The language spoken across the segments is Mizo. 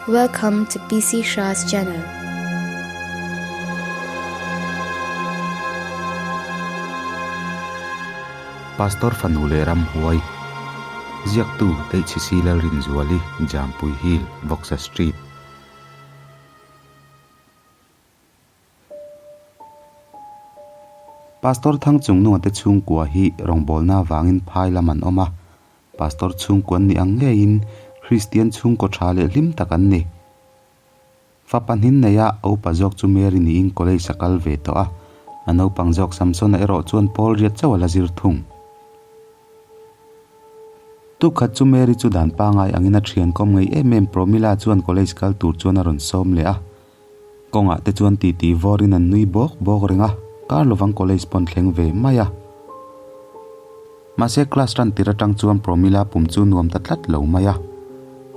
Welcome to PC Shah's channel. Pastor fanu leh ramhuai ziaktu HCC Lalrinzuali, Jampui Hill, Vawksa Street. Pastor Thangchungnunga te chhungkua hi rawngbawlna avangin phai lam an awm a, Pastor chhungkua an nih ang ngeiin Kristian chhungkaw tha leh hlim tak an ni. Fa pahnin neia a upa zawk chu Mary niin college a kal ve tawh a, a naupang zawk Samsona erawh chuan Paul riat chauh a la zir thung. Tukhat chu Mary chu dan pangai angin a thian kawm ngei em em Promila chuan college kal tur chuan a rawn sawm leh a. Kawngah te chuan titi vawrin an nui bawk bawk reng a, kar lovang college pawn thleng ve mai a. Mahse class tan tir atang chuan Promila pum chu nuam ta tlat lo mai a.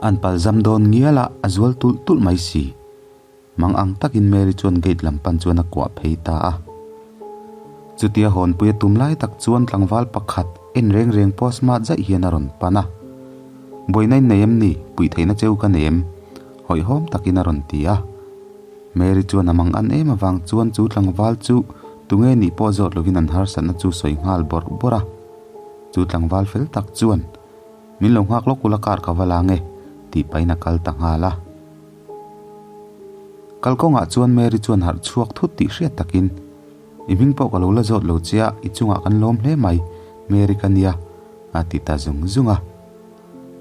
An pal zam dawn ngial a, a zual tulh tulh mai si. Mang ang takin Mary chuan gate lam pan chuan a kuah phei ta a. Chutia hawnpui a tum lai tak chuan tlangval pakhat en reng reng pawh smart zaih hian a rawn pan a. Buaina in nei em ni? Puih theihna cheu ka nei em? Hawihhawm takin a rawn ti a. Mary chuan a mang an em avang chuan chu tlangval chu tunge nih pawh zawt lovin an harsatna chu sawi nghal bawrh bawrh a. Chu tlangval fel tak chuan, Min lo nghak lawk ula car ka va la nge, tih pahin a kal ta nghal a. Kalkawngah chuan Mary chuan harh chhuak thut tih hriat takin, I hming pawh ka lo la zawt lo che a, i chungah kan lawm hle mai, Mary ka nia, a ti ta zung zung a.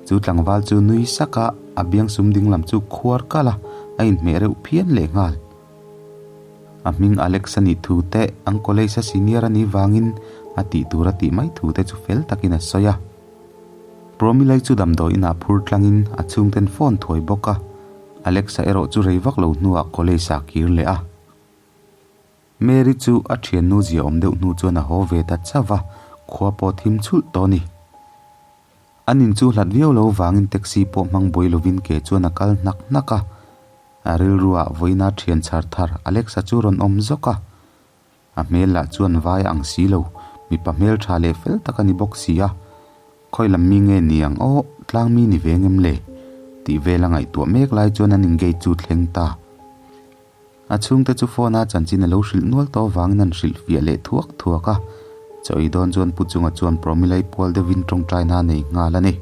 Chu tlangval chu nui sak a, a biang sum ding lam chu khuar kalh a, a inhmeh reuh phian leh nghal. A hming Alex a nih thu te, an college a senior a nih vangin a tih tur a tih mai thu te chu fel takin a sawi a. Promilai chu damdawi inah phur tlangin a chhungten phone thuai bawk a, Alex-a erawh chu rei vak lo hnuah college ah kir leh a. Mary chu a thiannu zia awm deuh hnu chuan a haw ve ta chauh a, khua pawh thim chhulh tawh a ni. An in chu hlat viau lo vangin taxi pawh hmang buai lovin ke chuan a kal hnak hnak a. A rilruah vawiina thian chhar thar Alexa chu rawn awm zawk a. A hmel lah chuan vai ang si lo, mipa hmel tha leh fel tak a ni bawk si a. Khawi lam mi nge ni ang aw, tlang mi ni ve ngem le? Tih vel a ngaihtuah mek lai chuan an engage chu thleng ta. A chhungte chu phone a chanchin a lo hrilh nual tawh avangin an hrilh fiah leh thuak thuak a, chawi dawn chuan Pu Chunga chuan Promilai pual deuhin tawngtaina a nei nghal a ni.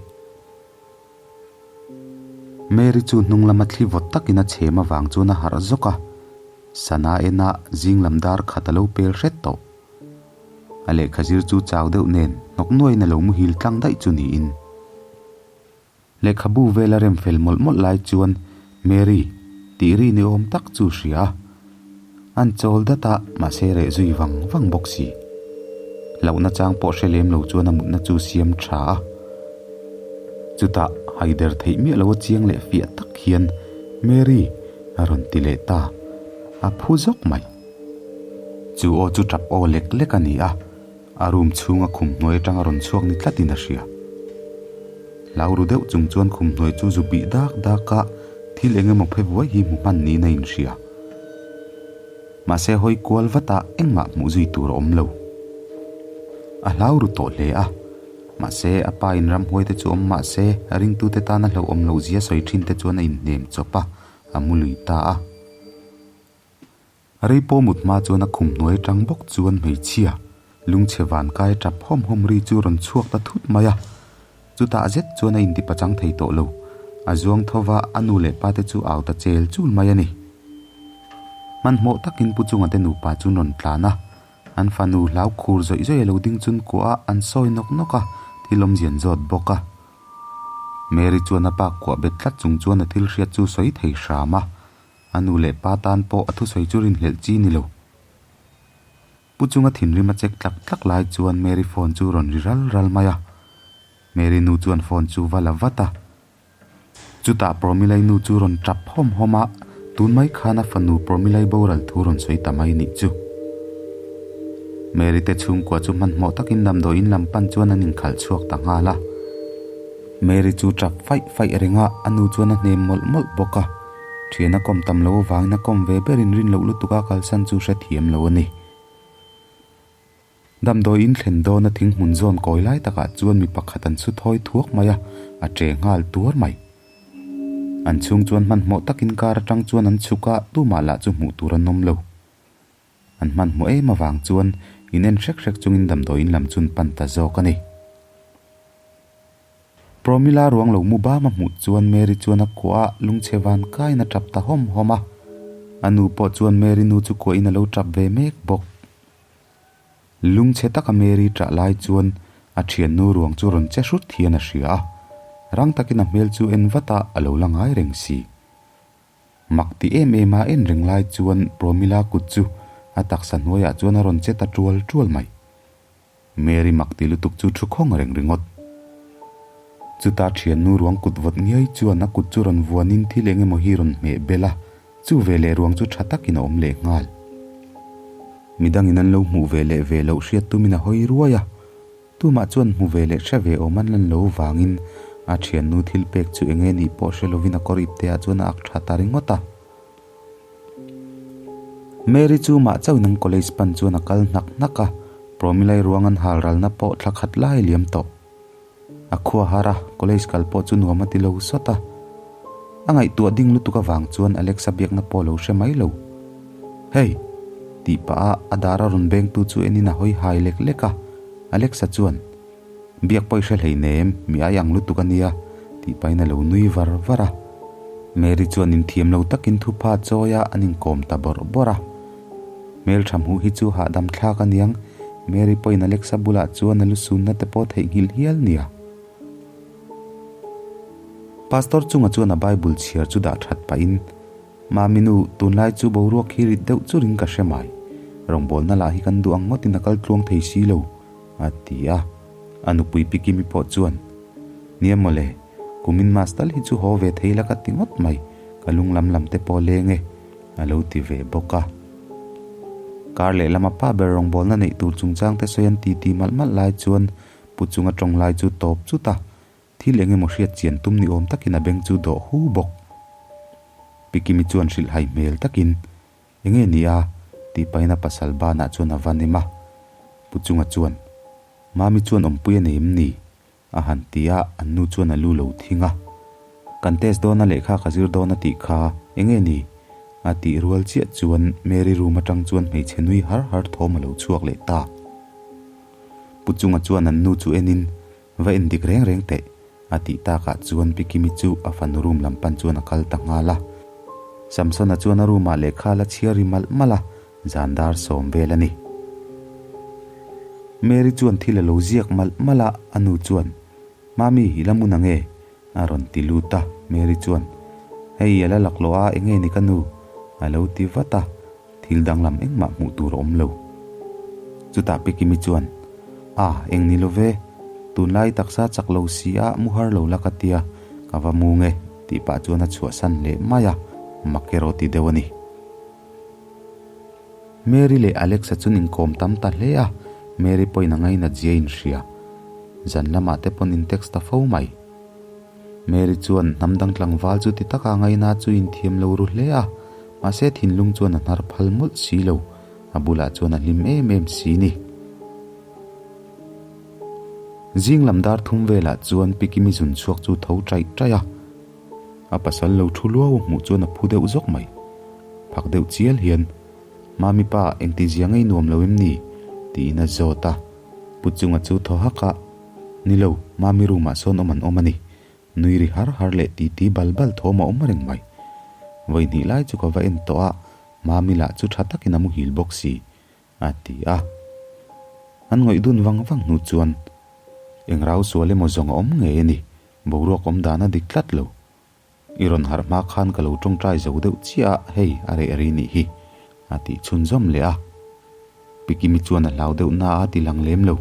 Mary chu hnung lama thli vawt takin a chhem avang chuan a harh zawk a, sana ena zing lam dar khat a lo pel hret tawh. A lehkha zir chu chau deuh nen hnawk nuaiin a lo muhil tlang daih chu niin. Lehkhabu vela rem fel mawlh mawlh lai chuan Mary tih ri ni awm tak chu hria a. An chawl dat a, mahse reh zui vang vang bawk si. Hlauhna chang pawh hre lem lo chuan a mutna chu siam tha a. Chutah haider theih miah lo a chiang leh fiah tak hian Mary a rawn ti leh ta. A phu zawk mai. Chu aw chu tap aw lek lek a ni a. A room chhunga khum hnuai atanga rawn chhuak ni tlatin a hria. Hlau ru deuh chung chuan khum hnuai chu zu bih dak dak a, thil eng emaw phe vuai hi hmu hman niin a inhria. Mahse hawi kual vat a engmah hmuh zui tur a awm lo. A hlau ru tawh hle a, mahse a pa in ramhuai te chu awm mahse a ringtute tana hlauhawm loh zia sawi thin te chuan a inhnem chawp a, a mu lui ta a. Rei pawh mut hma chuan a khum hnuai atang bawk chuan hmeichhia lungchhe van kai tap hawm hawm ri chu rawn chhuak ta thut mai a. Chutah zet chuan a inti pachang thei tawh lo. A zuang tho va, a nu leh pa te chu au ta chel chul mai a ni. Hmanhmawh takin Pu Chunga te nupa chu rawn tlan a, an fanu hlau khur zawih zawih a lo ding chun kuah a, an sawi nawk nawk a, thil awmzian zawt bawk a. Mary chuan a pa kuah bet tlat chung chuan a thil hriat chu sawi thei hram a. A nu leh pa tan pawh a thusawi chu rinhlelh chi ni lo. Pu chunga thinrim a chek tlak tlak lai chuan Mary phone chu rawn ri ral ral mai a. Mary nu chuan phone chu va la vat a. Chutah Promilai nu chu rawn tap hawm hawm a, tun mai khan a fanu Promilai boral thu rawn sawi ta mai nih chu. Mary te chhungkua chu hmanhmawh takin damdawiin lam pan chuan an inkhalh chhuak ta nghal a. Mary chu tap faih faih reng a, a nu chuan a hnem mawlh mawlh bawk a. Thian a kawm tam lo avangin a kawm ve berin rin loh lutuk a kalsan chu hrethiam lo a ni. Damdawiin thlen dawna thing hmun zawn kawi lai takah chuan mi pakhat an su thawi thuak mai a, a che nghal tuar mai. An chhung chuan hmanhmawh takin car atang chuan an chhuk a, tumah lah chu hmuh tur an awm lo. An hmanhmawh em avang chuan in en hrek hrek chungin damdawiin lam chu an pan ta zawk a ni. Promila ruang lo mu bam a hmuh chuan Mary chuan a kuah a, lungchhe van kaiin a tap ta hawm hawm a. A nu pawh chuan Mary nu chu kuahin a lo tap ve mek bawk. Lungchhe taka Mary ṭah lai chuan a ṭhiannu ruang chu rawn che hrut hian a hria a, rang takin a hmel chu en vat a, a lo la ngai reng si. Mak ti em em a en reng lai chuan Promila kut chu a taksa hnuaiah chuan a rawn che ta ṭual ṭual mai. Mary mak ti lutuk chu thu khawng reng ringawt. Chuta ṭhiannu ruang kut vawt ngiai chuan a kut chu rawn vuanin thil eng emaw hi rawn hmeh bel a, chu veleh ruang chu ṭha takin a awm leh nghal. Midangin an lo hmuh ve leh ve loh hriat tumin a hawi ruai a, tumah chuan hmu ve leh hre ve awm an lan lo vangin a ṭhiannu thil pek chu eng nge nih pawh hre lovin a kawr ipte ah chuan a ak ṭha ta ringawt a. Mary chu mah chauhin an college pan chuan a kal hnak hnak a, Promilai ruang an hal ralna pawh thla khat lai liam tawh. A khua har a, college kal pawh chu nuam a ti lo sawt a. A ngaihtuah ding lutuk avang chuan Alexa biakna pawh lo hre mai lo. Hey! tih pah a a dar a rawn bengtu chu enin a hawi hai lek lek a, Alexa chuan, Biak pawh i hre hleinem, mi ai ang lutuk a nia, tih pahin a lo nui var var a. Mary chuan inthiam lo takin thupha chawi a an inkawm ta bawrh bawrh a. Hmeltha hmuh hi chu hahdam thlak a niang, Mary pawhin Alexa bulah chuan a lu sunna te pawh theihnghilh hial nia. Pastor chunga chuan a Bible chhiar chu dah that pahin, Mami nu, tunlai chu boruak hi rit deuh churin ka hre mai. Rawngbawlna lah hi kan duh ang ngawtin a kal tluang thei si lo. A ti a. A nupui Pi Kimi pawh chuan, Nia mawle, kumin mas tal hi chu haw ve thei la ka ti ngawt mai, ka lung lam lam te pawh leng e, a lo ti ve bawk a. Kar lehlama pa ber rawngbawlna neih tur chungchang te sawi an ti ti malh malh lai chuan Pu chunga tawng lai chu tawp chut a, thil eng emaw hriat chian tum ni awm takin a beng chu dawh hu bawk. Pi Kimi chuan hrilh hai hmel takin, Enge ni a? tih pahin a pasal banah chuan a va nem a. Pu Chunga chuan, Mami chuan awmpui a nei em ni? a han ti a, an nu chuan a lu lo thing a. Kan test dawn a lehkha ka zir dawn a tih kha enge ni? a tih rual chiah chuan Mary room atang chuan hmeichhe nui har har thawm a lo chhuak leh ta. Pu Chunga chuan an nu chu enin, Va en dik reng reng teh, a tih takah chuan Pi Kimi chu a fanu room lam pan chuan a kal ta nghal a. Samsona chuan a room ah lehkha la chhiar ri malh malh a, zan dar sawm vel a ni. Mary chuan thil a lo ziak malh malh a, a nu chuan, Mami, i la mun ang e? a rawn ti lut a. Mary chuan, Hei, a la laklawh a, enge ni ka nu? a lo ti vat a. Thil danglam engmah hmuh tur a awm lo. Chutah Pi Kimi chuan, A, eng ni lo ve, tunlai taksa chak lo si a, mu har lo la ka tia, ka va mu nge, tih pah chuan a chhuahsan leh mai a, mak erawh ti deuh a ni. Mary leh Alexa chuan inkawm tam ta hle a, Mary pawhin a ngainat zia a inhria. Zan lamah te pawn in text ta fo mai. Mary chuan hnam dang tlangval chu ti taka ngaina chu inthiam lo ru hle a, mahse thinlung chuan a hnar phal mawlh si lo, a bulah chuan a hlim em em si ni. Zing lam dar thum velah chuan Pi Kimi zun chhuak chu tho chaih chaih a, a pasal lo thu luau a hmuh chuan a phu deuh zawk mai. Phak deuh chial hian, Mami pa, engti zia ngei nuam lo em ni? tiin a zawt a, Pu Chunga chu thaw hak a, Ni lo, Mami room ah sawn awm an awm a ni. Nui ri har har leh titi bal bal thawm a awm reng mai. Vawi hnih lai chu ka va en tawh a, Mami lah chu tha takin a muhil bawk si, a ti a. An ngawih dun vang vang hnu chuan, Eng rau sual emaw zawng a awm ngei a ni, boruak awm dan a dik tlat lo. I rawn harh hma khan ka lo tawngtai zo deuh chiah a, hei a reh ri nih hi, a tih chhunzawm leh a. Pi Kimi chuan a hlau deuh na a ti lang lem lo.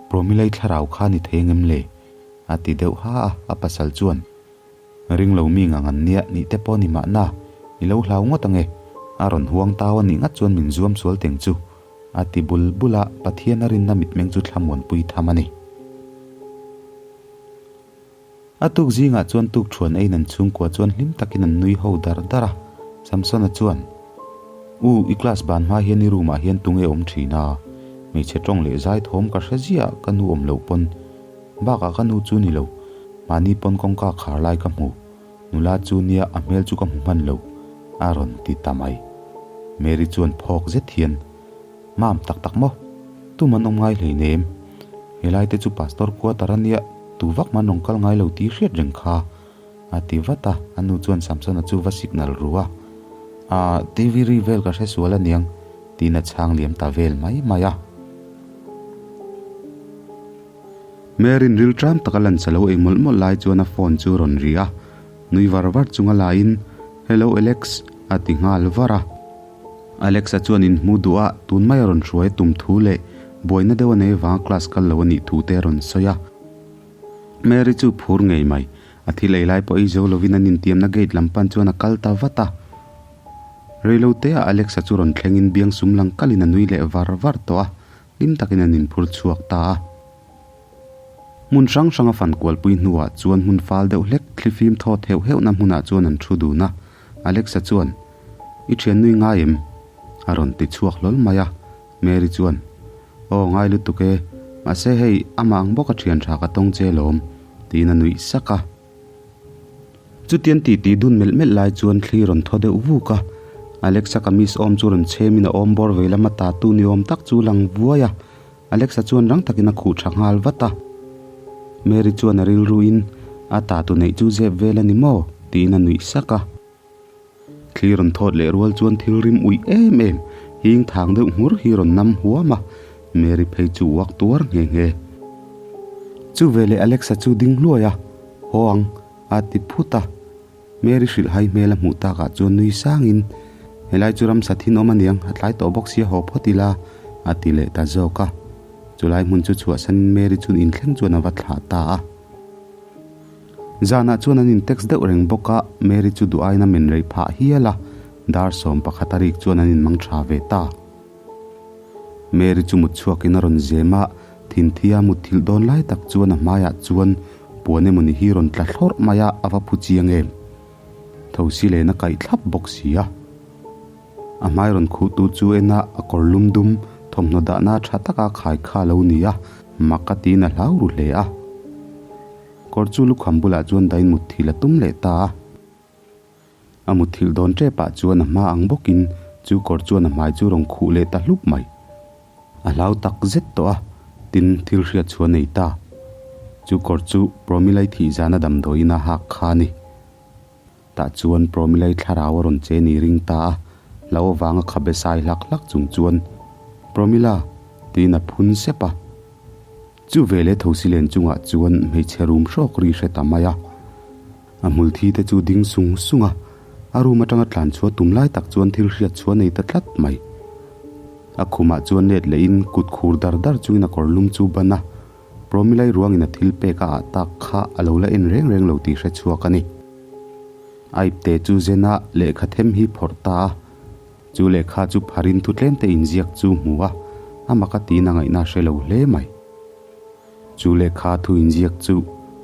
Promilai thlarau kha ni thei angem le? a ti deuh ha a, a pasal chuan, Ring lo mi ngang an nia nih te pawh ni mahna, i lo hlau ngawt ange, a rawn huang tau a nih ngat chuan min zuam sual teng chu, a ti bul bul a, Pathian a rinna mitmeng chu thlamuanpui tham a ni. A tuk zingah chuan tuk thuan eiin an chhungkua chuan hlim takin an nui ho dar dar a. Samsona chuan, U, i class ban hma hian i room ah hian tunge awm thin a? Hmeichhe tawng leh zai thawm ka hre ziah ka nu awm loh pawn. Bakah ka nu chu ni lo, mahni pawn kawngka khar lai ka hmu. Nula chu nia a hmel chu ka hmu hman lo, a rawn ti ta mai. Mary chuan phawk zet hian, Mam tak tak maw? Tum an awm ngai hleinem. Helai te chu Pastor quarter a nia, tu vak man rawn kal ngai lo tih hriat reng kha, a ti vat a. A nu chuan Samsona chu va signal ru a, Aa, TV ri vel ka hre sual aniang, tiin a chhang liam ta vel mai mai a. Mary'n rilṭam taka lunch a lo ei mawlh mawlh lai chuan a phone chu a rawn ri a, nui var var chunga laiin, Hello Alex, a ti nghal var a. Alex-a chuan inhmu duh a, tun mai a rawn hruai a tum thu leh buaina deuh a nei avanga class kal lo a nih thu te a rawn sawi a. Mary chu phur ngei mai, a thil ei lai pawh ei zo lovin an intiamna gate lam pan chuan a kal ta vat a. Reiloteah Alex-a chu rawn thlengin biang sum lang kalin a nui leh var var tawh a, hlim takin an inphur chhuak ta a. Hmun hrang hranga fan kualpui hnuah chuan hmun fal deuh hlek thlifim thawt heuh heuhna hmunah chuan an thu dun a, Alexa chuan, I thiannui ngai em? a rawn ti chhuak hlawl mai a, Mary chuan, Aw ngai lutuk e, mahse hei amah ang bawka thian tha ka tawng che lawm, tiin a nuih sak a. Chutian titi dun melh melh lai chuan thli rawn thaw deuh vuk a, Alexa kamis awm chu rawn chhemin a awm bawr vei lama tatu ni awm tak chu lang vuai a, Alexa chuan rang takin a khuh tha nghal vat a. Mary chuan a rilruin, A tatu neih chu zep vel a ni maw? tiin a nuih sak a. Thli rawn thawt leh rual chuan thil rim uih em em, hing thang deuh nghur hi rawn nam huam a, Mary phei chu uak tuar nghe nghe. Chu veleh Alexa chu ding hluai a, Haw ang, a ti phut a. Mary hrilh hai hmel a hmuh takah chuan nui sangin, Helai chu ramsa thin awm aniang, a tlai tawh bawk sia haw phawt ila, a ti leh ta zawk a. Chulai hmun chu chhuahsanin Mary chuan inthleng chuan a va thlah ta a. Zanah chuan an in-text deuh reng bawk a, Mary chu duh aiin a men rei phah hial a, dar 11 a rik chuan an inmang tha ve ta. Mary chu mut chhuakin a rawn zem a, thinthia mutthilh dawn lai tak chuan a hmaiah chuan puan emawni hi rawn tla thlawrh mai a, a va phu chiang em? Thosi len a kaih thlap bawk si a. A hmai rawn khuh tu chu en a, a kawr lum dum, thawmhnaw dahna tha taka khai kha a lo ni a, mak a tiin a hlau ru hle a. Kawr chu lukham bulah chuan dain mutthilh a tum leh ta a. A mutthilh dawn tepah chuan a hma ang bawkin chu kawr chuan a hmai chu rawn khuh leh ta hlup mai. A hlau tak zet tawh a, tin thil hriat chu a nei ta. Chu kawr chu Promilai thih zana damdawiin a hak kha a ni. Tah chuan Promilai thlarau a rawn che ni ring ta a, hlau avanga khabe sai hlak hlak chung chuan, Promila! tiin a phun sep a. Chu veleh thosi len chungah chuan hmeichhe rum hrawk ri hre ta mai a. A hmul thi te chu ding sung sung a, a room atanga tlan chhuah tum lai tak chuan thil hriat chhuah nei ta tlat mai. A khumah chuan let lehin kut khur dar dar chungin a kawr lum chu ban a, Promilai ruangin a thil pek a ah tak kha a lo la en reng reng lo tih hre chhuak a ni. A ipte chu zen a, lehkha them hi phawrh ta a. Chu lehkha chu pharin thu tlem te inziak chu hmu a, a mak a tiin a ngaihna a hre lo hle mai. Chu lehkha thu inziak chu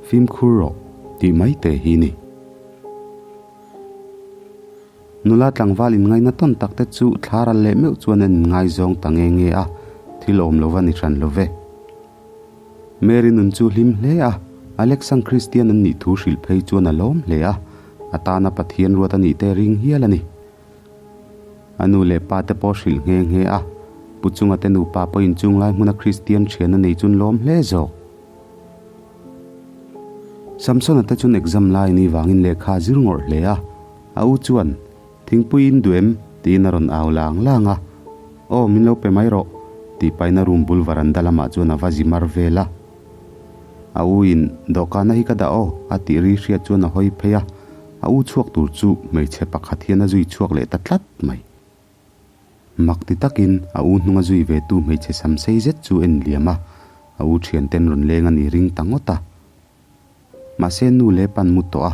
fimkhur rawh tih mai te hi ni. Nula tlangval inngaina tawn tak te chu thla ral leh meuh chuan an inngaizawng ta nge nge a, thil awm lova ni hran lo ve. Mary nun chu hlim hle a, Alexang Kristian an nih thu hrilh phei chuan a lawm hle a, a tana Pathian ruat a nih te ring hial a ni. A nu leh pa te pawh hrilh nghe nghe a, Pu Chunga te nupa pawhin chunglai hmuna Kristian thian a nei chun lawm hle zawk. Samsona te chun exam lai ni vangin lehkha a zir ngawrh hle a, a u chuan, Thingpui in duh em? tiin a rawn au lang lang a, Aw, min lo pe mai rawh, tih pahin a room bul varanda lamah chuan a va zi mar vel a. A u in, Dawhkana hi ka dah aw, a tih ri hriat chuan a hawi phei a, A u chhuak tur chu hmeichhe pakhat hian a zui chhuak leh ta tlat mai. Mak ti takin a u hnung a zui ve tu hmeichhe sam sei zet chu en liam a, a u thian ten rawn leng a ni ring ta ngawt a. Mahse nu leh pan mu tawh a,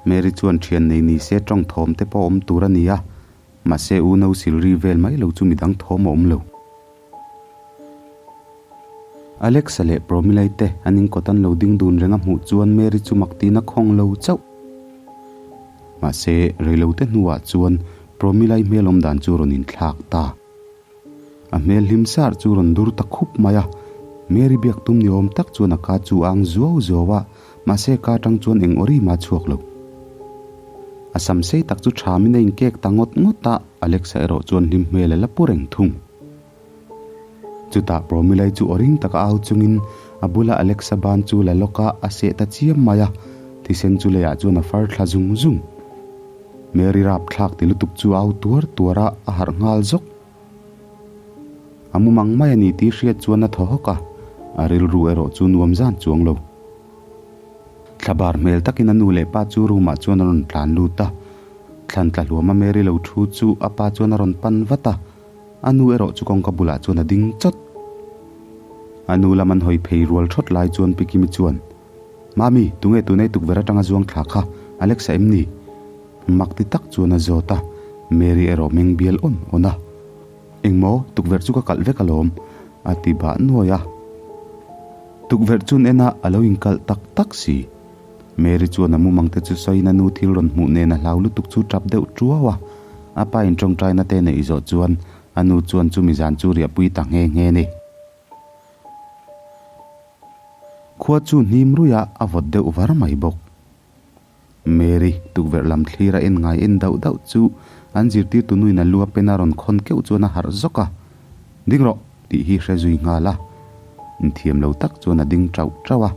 Mary chuan thian nei ni se tawng thawm te pawh awm tur a ni a, mahse u no sil ri vel mai lo chu midang thawm a awm lo. Alexa leh Promilai te an inkawt an lo ding dun reng a hmuh chuan Mary chu mak tiin a khawng lo chauh. Mahse, reilote hnuah chuan Promilai hmel awm dan chu rawn inthlak ta. A hmel hlim sar chu rawn dur ta khup mai a, Mary biak tum ni awm tak chuan a ka chu a ang zuau zuau a, mahse ka atang chuan eng awri mah a chhuak lo. A sam sei tak chu thamin a inkek ta ngawt ngawt a, Alexa erawh chuan hlim hmel a la pu reng thung. Chutah Promilai chu aw ring taka au chungin a bula Alexa ban chu la lawk a, a seh ta chiam mai a, thisen chu leiah chuan a far thla zung zung. Mary rap thlak ti lutuk chu au tuar tuar a, a harh nghal zawk. A mumang mai a ni tih hriat chuan a thaw hawk a, a rilru erawh chu nuam zan chuang lo. Thlabar hmel takin a nu leh pa chu room ah chuan a rawn tlan lut a, thlan tla hluam a Mary lo thu chu a pa chuan a rawn pan vat a, a nu erawh chu kawngka bulah chuan a ding chawt. A nu lam an hawi phei rual thawt lai chuan Pi Kimi chuan, Mami, tunge tunei tukverh atanga zuang thla kha Alexa em ni? Mak ti tak chuan a zawt a, Mary erawh meng bial awn awn a. Engmaw, tukverh chu ka kalh vek alawm, a ti bah nuai a. Tukverh chun ena a lo inkalh tak tak si. Mary chuan a mumang te chu sawiin a nu thil rawn hmuh nen a hlau lutuk chu tap deuh tuau a. A pa in tawngtaina te neih zawh chuan a nu chuan chumi zan chu riahpui ta nghe nghe ni. Khua chu hnim ruih a, a vawt deuh var mai bawk. Mary, tukverh lam thlir a en ngai en dauh dauh chu an zirtirtu nuin a lu a pen a rawn khawn keuh chuan a harh zawk a, Ding rawh! tih hi hre zui nghal a. Inthiam lo tak chuan a ding tauh tauh a.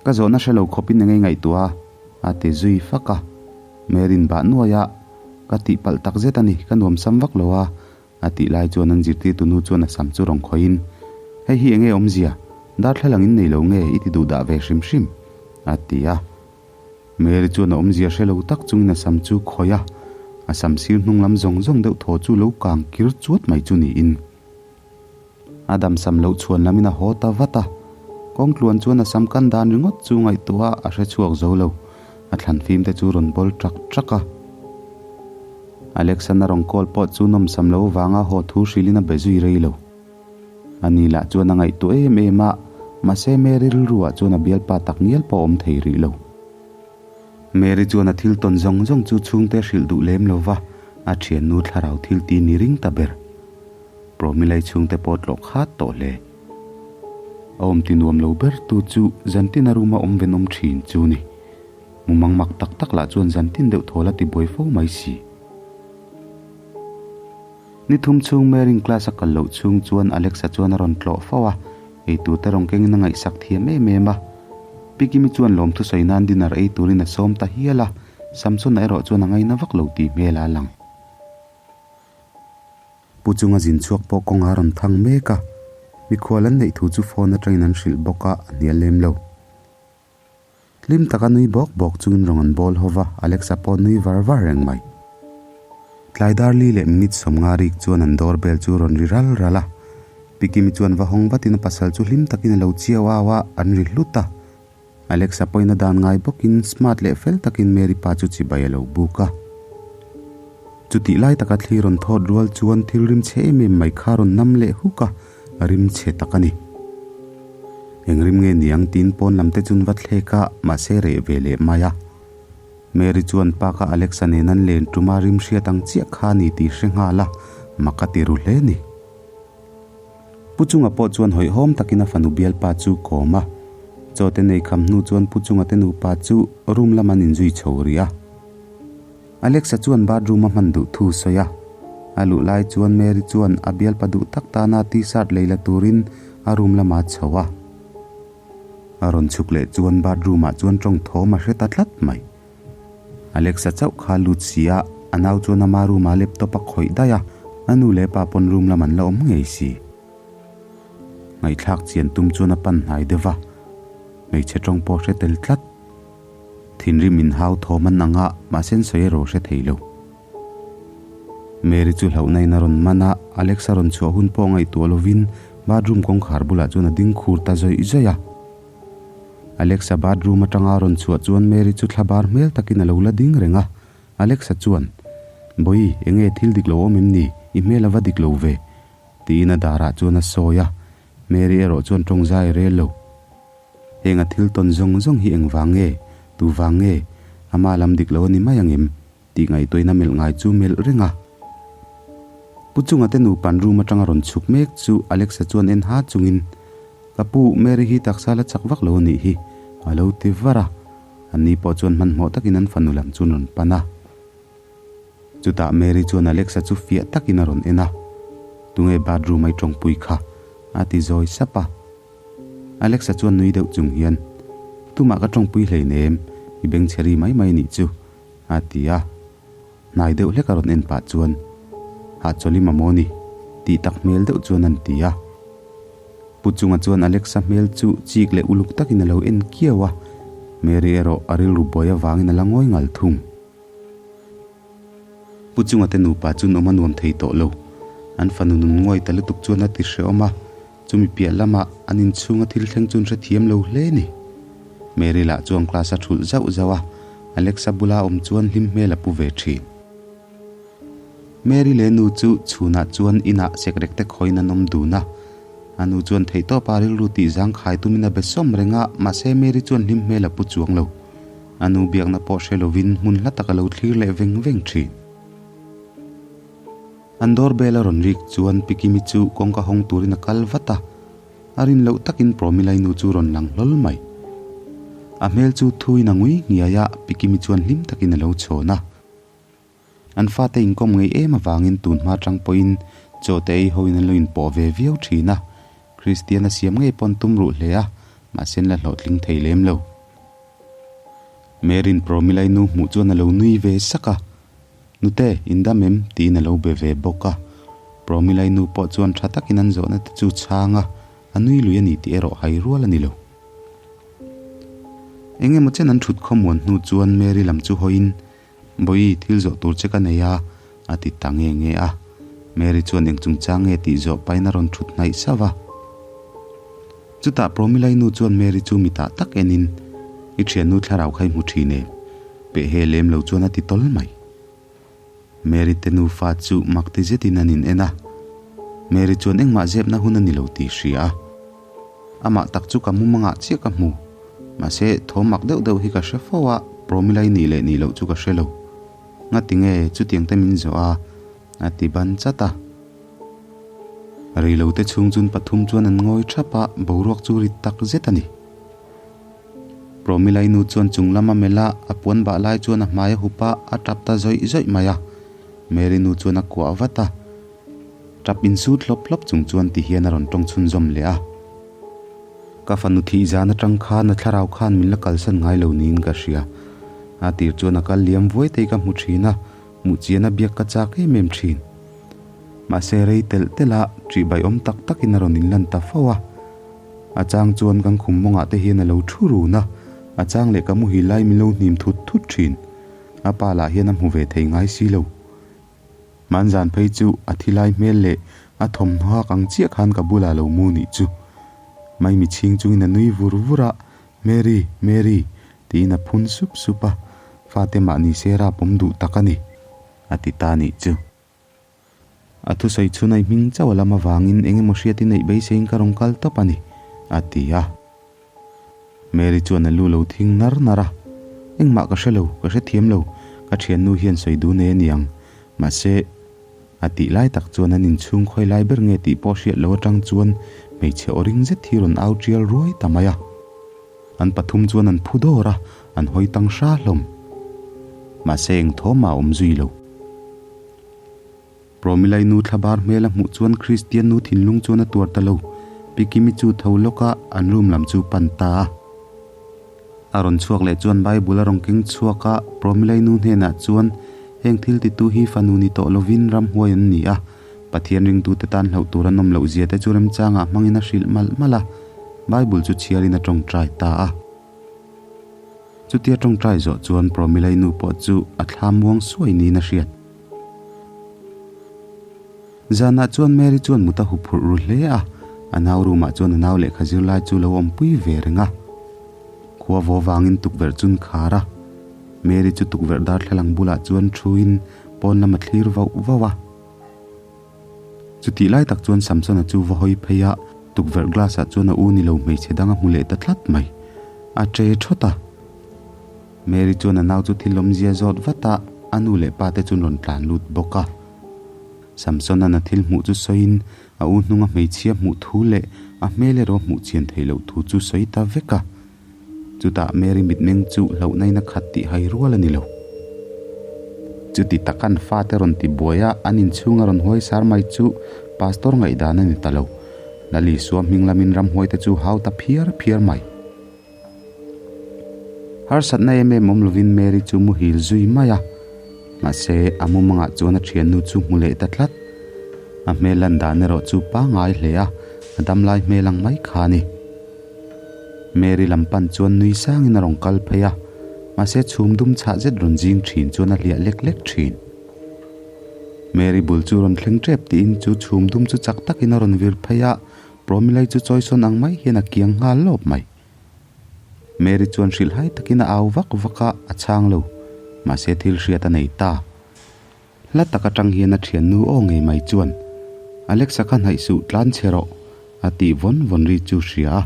Ka zawhna hre lo khawpin engei ngaihtuah a? a ti zui fak a. Mary'n bah nuai a, Ka tihpalh tak zet a ni, ka nuamsam vak lo a, A tih lai chuan an zirtirtu nu chuan a sam chu rawn khawihin, Hei hi enge awmzia? Darthlalang in nei lo nge i ti duh dah ve hrim hrim? a ti a. Mary chuan a awmzia hre lo tak chungin a sam chu khawi a, a sam sir hnung lam zawng zawng deuh thaw chu lo kang kir chuat mai chu niin. A dam sam loh chhuan lamin a haw ta vat a, kawngtluan chuan a sam kan dan ringawt chu ngaihtuah a hre chhuak zo lo, a thlan fim te chu rawn bawl ṭak ṭak a. Alexan a rawn call pawh chu nawmsam lo vanga haw thu hrilhin a be zui rei lo. Ani lah chuan a ngaihtuah em em a, mahse Mary rilruah chuan a bialpa tak ngial pawh a awm thei rih lo. Mary chuan a thil tawn zawng zawng chu chhungte hrilh duh lem lo va, a thiannu thlarau thil ti ni ring ta ber. Promilai chhungte pawh tlawh khat tawh hle. A awm ti nuam lo ber tu chu zantin a room a awm venawm thin chu ni. Mumang mak tak tak lah chuan zantin deuh thawl a ti buai fo mai si. Ni thum chhung Mary'n class a kal loh chhung chuan Alexa chuan a rawn tlawh fo a, eitur te rawn kengin a ngaihsak thiam em em a. Pi Kimi chuan lawmthu sawi nan dinner ei turin a sawm ta hial a, Samsona erawh chuan a ngaina vak lo tih hmel a lang. Pu chunga zin chhuak pawh kawng a rawn thang mek a, mikhual an neih thu chu phone atangin an hrilh bawk a, a hnial lem lo. Hlim taka nui bawk bawk chungin rawn an bawl ho va, Alexa pawh nui var var reng mai. Tlai dar li leh minute 50 rik chuan an door bell chu rawn ri ral ral a. Pi Kimi chuan va hawng vatin a pasal chu hlim takin a lo chiau au a, an ri hlut a. Alexa pawhin a dan ngai bawkin smart leh fel takin Mary pa chu chibai a lo buk a. Chutih lai taka thli rawn thawt rual chuan thil rim chhe em em mai kha rawn nam leh huk a, rim chhe tak a ni. Eng rim nge niang tiin pawn lam te chun va thlek a, mahse reh ve leh mai a. Mary chuan park a Alexa nen an len tum a rim hriat ang chiah kha a ni tih hre nghal a, mak a ti ru hle ni. Pu Chunga pawh chuan hawihhawm takin a fanu bialpa chu kawm a. Chaw te nei kham hnu chuan Pu Chunga te nupa chu room lam an inzui chho rih a. Alexa chuan bathroom a hman duh thu sawi a. A luh lai chuan Mary chuan a bialpa duh tak tana t-shirt lei la turin a room lamah a chho a. A rawn chhuk leh chuan bathroom ah chuan tawng thawm a hre ta tlat mai. Alexa chauh kha lut si a, a nau chuan ama room ah laptop a khawih daih a, a nu leh pa pawn room lam an la awm ngei si. Ngaihthlak chian tum chuan a pan hnai deuh va, hmeichhe tawng pawh hre tel tlat. Thinrim in hau thawm an ang a, mahse an sawi erawh hre thei lo. Mary chu hlauhna in a rawn man a, Alex a rawn chhuah hun pawh ngaihtuah lovin bathroom kawngkhar bulah chuan a ding khur ta zawih zawih a. Alex a bathroom atanga a rawn chhuah chuan Mary chu thla bar hmel takin a lo la ding reng a, Alex a chuan, Bawi, enge thil dik lo awm em ni? I hmel a va dik lo ve? tiin a darah chuan a sawi a, Mary erawh chuan tawng zai rel lo. Heng a thil tawn zawng zawng hi engvang nge? Tu vang nge? Ama lam dik lo a ni mai ang em? Tih ngaihtuahin a melh ngai chu melh reng a. Pu Chunga te nupan room atanga rawn chhuk mek chu Alexa chuan en ha chungin, Ka pu, Mary hi taksa la chak vak lo a nih hi, a lo ti var a. Anni pawh chuan hmanhmawh takin an fanu lam chu an rawn pan a. Chutah Mary chuan Alexa chu fiah takin a rawn en a, Tunge bathroom a i tawngpui kha? a ti zawi sap a. Alexa chuan nui deuh chung hian, Tumah ka tawngpui hleinem, i bengchhe ri mai mai nih chu, a ti a. Hnai deuh hlek a rawn en pah chuan, Hahchawlh i mamawh ni, tih tak hmel deuh chuan an ti a. Pu chunga chuan Alexa hmel chu chik leh uluk takin a lo en kiau a, Mary erawh a rilru buai avangin a la ngawi ngal thung. Pu chunga te nupa chu nawm a nuam thei tawh lo. An fanu nun nguai ta lutuk chuan a ti hrehawm a, chumi piah lamah an inchhunga thil thleng chu an hrethiam lo hle ni. Mary lah chuan class a thulh zauh zauh a, Alexa bula awm chuan hlim hmel a pu ve thin. Mary leh nu chu chhunah chuan inah sekrek te khawiin an awm dun a. A nu chuan theihtawpa rilru tih zangkhai tumin a be sawm reng a, mahse Mary chuan hlim hmel a pu chuang lo. A nu biakna pawh hre lovin hmun hla tak a lo thlir leh veng veng thin. An doorbell a rawn rik chuan Pi Kimi chu kawngka hawng turin a kal vat a, a rin loh takin Promilai nu chu rawn lang hlawl mai. A hmel chu thuin a ngui nghiai a, Pi Kimi chuan hlim takin a lo chhawn a. An fate inkawm ngei em avangin tun hma tang pawhin chaw te ei hoin an lo inpawh ve viau thin a, Kristian a siam ngei pawn tum ruh hle a, mahse an la hlawhtling thei lem lo. Mary'n Promilai nu hmuh chuan a lo nui ve sak a, Nute, in dam em? tiin a lo be ve bawk a. Promilai nu pawh chuan tha takin an zawhna te chu chhang a, a nui lui a ni tih erawh hai rual a ni lo. Eng emaw chen an thut khawmuan hnu chuan Mary lam chu hawiin Bawi, thil zawh tur che ka nei a, a ti ta nge nge a. Mary chuan eng chungchang nge tih zawh pahin a rawn thut hnaih sauh a. Chutah Promilai nu chuan Mary chu mitah tak enin, I thiannu thlarau kha i hmu thin em? Peh he lem lo chuan a ti tawl mai. Mary te nufa chu mak ti zetin an in en a. Mary chuan engmah zepna hun a ni lo tih hria a. Amah tak chu ka mumangah chiah ka hmu. Mahse, thaw mak deuh deuh hi ka hre fo a, Promilai nih leh nih loh chu ka hre lo. Ngati nge chutiang te min zawh a? A ti ban chat a. Reilo te chhung chun pathum chuan an ngawi thap a, boruak chu rit tak zet a ni. Promilai nu chuan chung lama melh a, a puan bah lai chuan a hmai a hup a, a tap ta zawih zawih mai a. Mary nu chuan a kuah vat a. Tap insut hlawp hlawp chung chuan ti hian a rawn tawng chhunzawm leh a. Ka fanu thih zan atang khan a thlarau khan min la kalsan ngai lo niin ka hria. A tir chuan a kal liam vuai te hi ka hmu thin a, hmuh chian a biak ka chak em em thin. Mahse rei telh telh a, ṭihbaiawm tak takin a rawn inlan ta fo a. A chang chuan kan khum mawngah te hian a lo thu run a, a chang leh ka muhil lai min lo hnim thut thut thin. A pa lah hian a hmu ve thei ngai si lo. Hmanzan phei chu a thilai hmel leh a thawmhnaw hak ang chiah khan ka bulah lo mu nih chu. Maimi chhing chungin a nui vur vur a, Mary, Mary, tiin a phun sup sup a, fate mahni sera pawm duh tak a ni, a ti ta nih chu. A thusawi chhun a i hming chauh a lam avangin eng emaw hriat i neih beiseiin ka rawn kal tawp a ni, a ti a. Mary chuan a lu lo thing nar nar a, Engmah ka hre lo, ka hrethiam lo, ka thiannu hian sawi duh nei a ni ang. Mahse, a tih lai tak chuan an inchhung khawi lai ber nge tih pawh hriat lo atang chuan hmeichhe aw ring zet hi rawn au tial ruai ta mai a. An pathum chuan an phu dawr a, an hawi tang hra hlawm. Mahse, eng thawm mah a awm zui lo. Promilai nu thlabar hmel a hmuh chuan Kristian nu thinlung chuan a tuar ta lo. Pi Kimi chu tho lawk a, an room lam chu pan ta a. A rawn chhuak leh chuan Bible a rawn keng chhuak a, Promilai nu hnenah chuan, Heng thil titu hi fanu ni tawh lovin ramhuai an ni a, Pathian ringtute tan hlauh tur an awm loh zia te chu remchangah hmangin a hrilh malh malh a. Bible chu chhiarin a tawngtai ta a. Chutia tawngtai zawh chuan Promilai nu pawh chu a thla muang suai niin a hriat. Zanah chuan Mary chuan mut a hu phurh ru hle a, a nau room ah chuan a nau lehkha zirlai chu lo awmpui ve reng a. Khua vaw vangin tukverh chun khar a, Mary chu tukverh darthlalang bulah chuan thuin pawn lam a thlir vauh vauh a. Chutih lai tak chuan Samsona chu va hawi phei a, tukverh glass ah chuan a u ni lo hmeichhe dang a hmu leh ta tlat mai. A che thawt a. Mary chuan a nau chu thil awmzia zawt vat a, a nu leh pa te chuan rawn tlan lut bawk a. Samsona'n a thil hmuh chu sawiin a u hnunga hmeichhia hmuh thu leh a hmel erawh hmuh chian theih loh thu chu sawi ta vek a. Chutah Mary mitmeng chu hlauhnain a khat tih hai rual a ni lo. Chuti takan fate rawn ti buai a, an inchhung a rawn huai sar mai chu Pastor ngaihdan a ni ta lo. Lal Isua hming lamin ramhuaite chu hau ta phiar phiar mai. Harsatna em em awm lovin Mary chu muhil zui mai a, mahse a mumangah chuan a thiannu chu hmu leh ta tlat. A hmel lan dan erawh chu pangngai hle a, a damlai hmel ang mai kha a ni. Mary lam pan chuan nui sangin a rawn kal phei a, mahse chhum dum chhah zet rawn zing thin chuan a hliah lek lek thin. Mary bul chu rawn thleng tep tiin chu chhum dum chu chak takin a rawn vir phei a, Promilai chu chawisawn ang mai hian a kiang nghal lawp mai. Mary chuan hrilhhai takin a au vak vak a, a chhang lo. Mahse thil hriat a nei ta. Hla tak atang hian a thiannu aw ngei mai chuan, Alexa kha hnaih suh tlan chhe rawh, a tih vawn vawn ri chu hria a.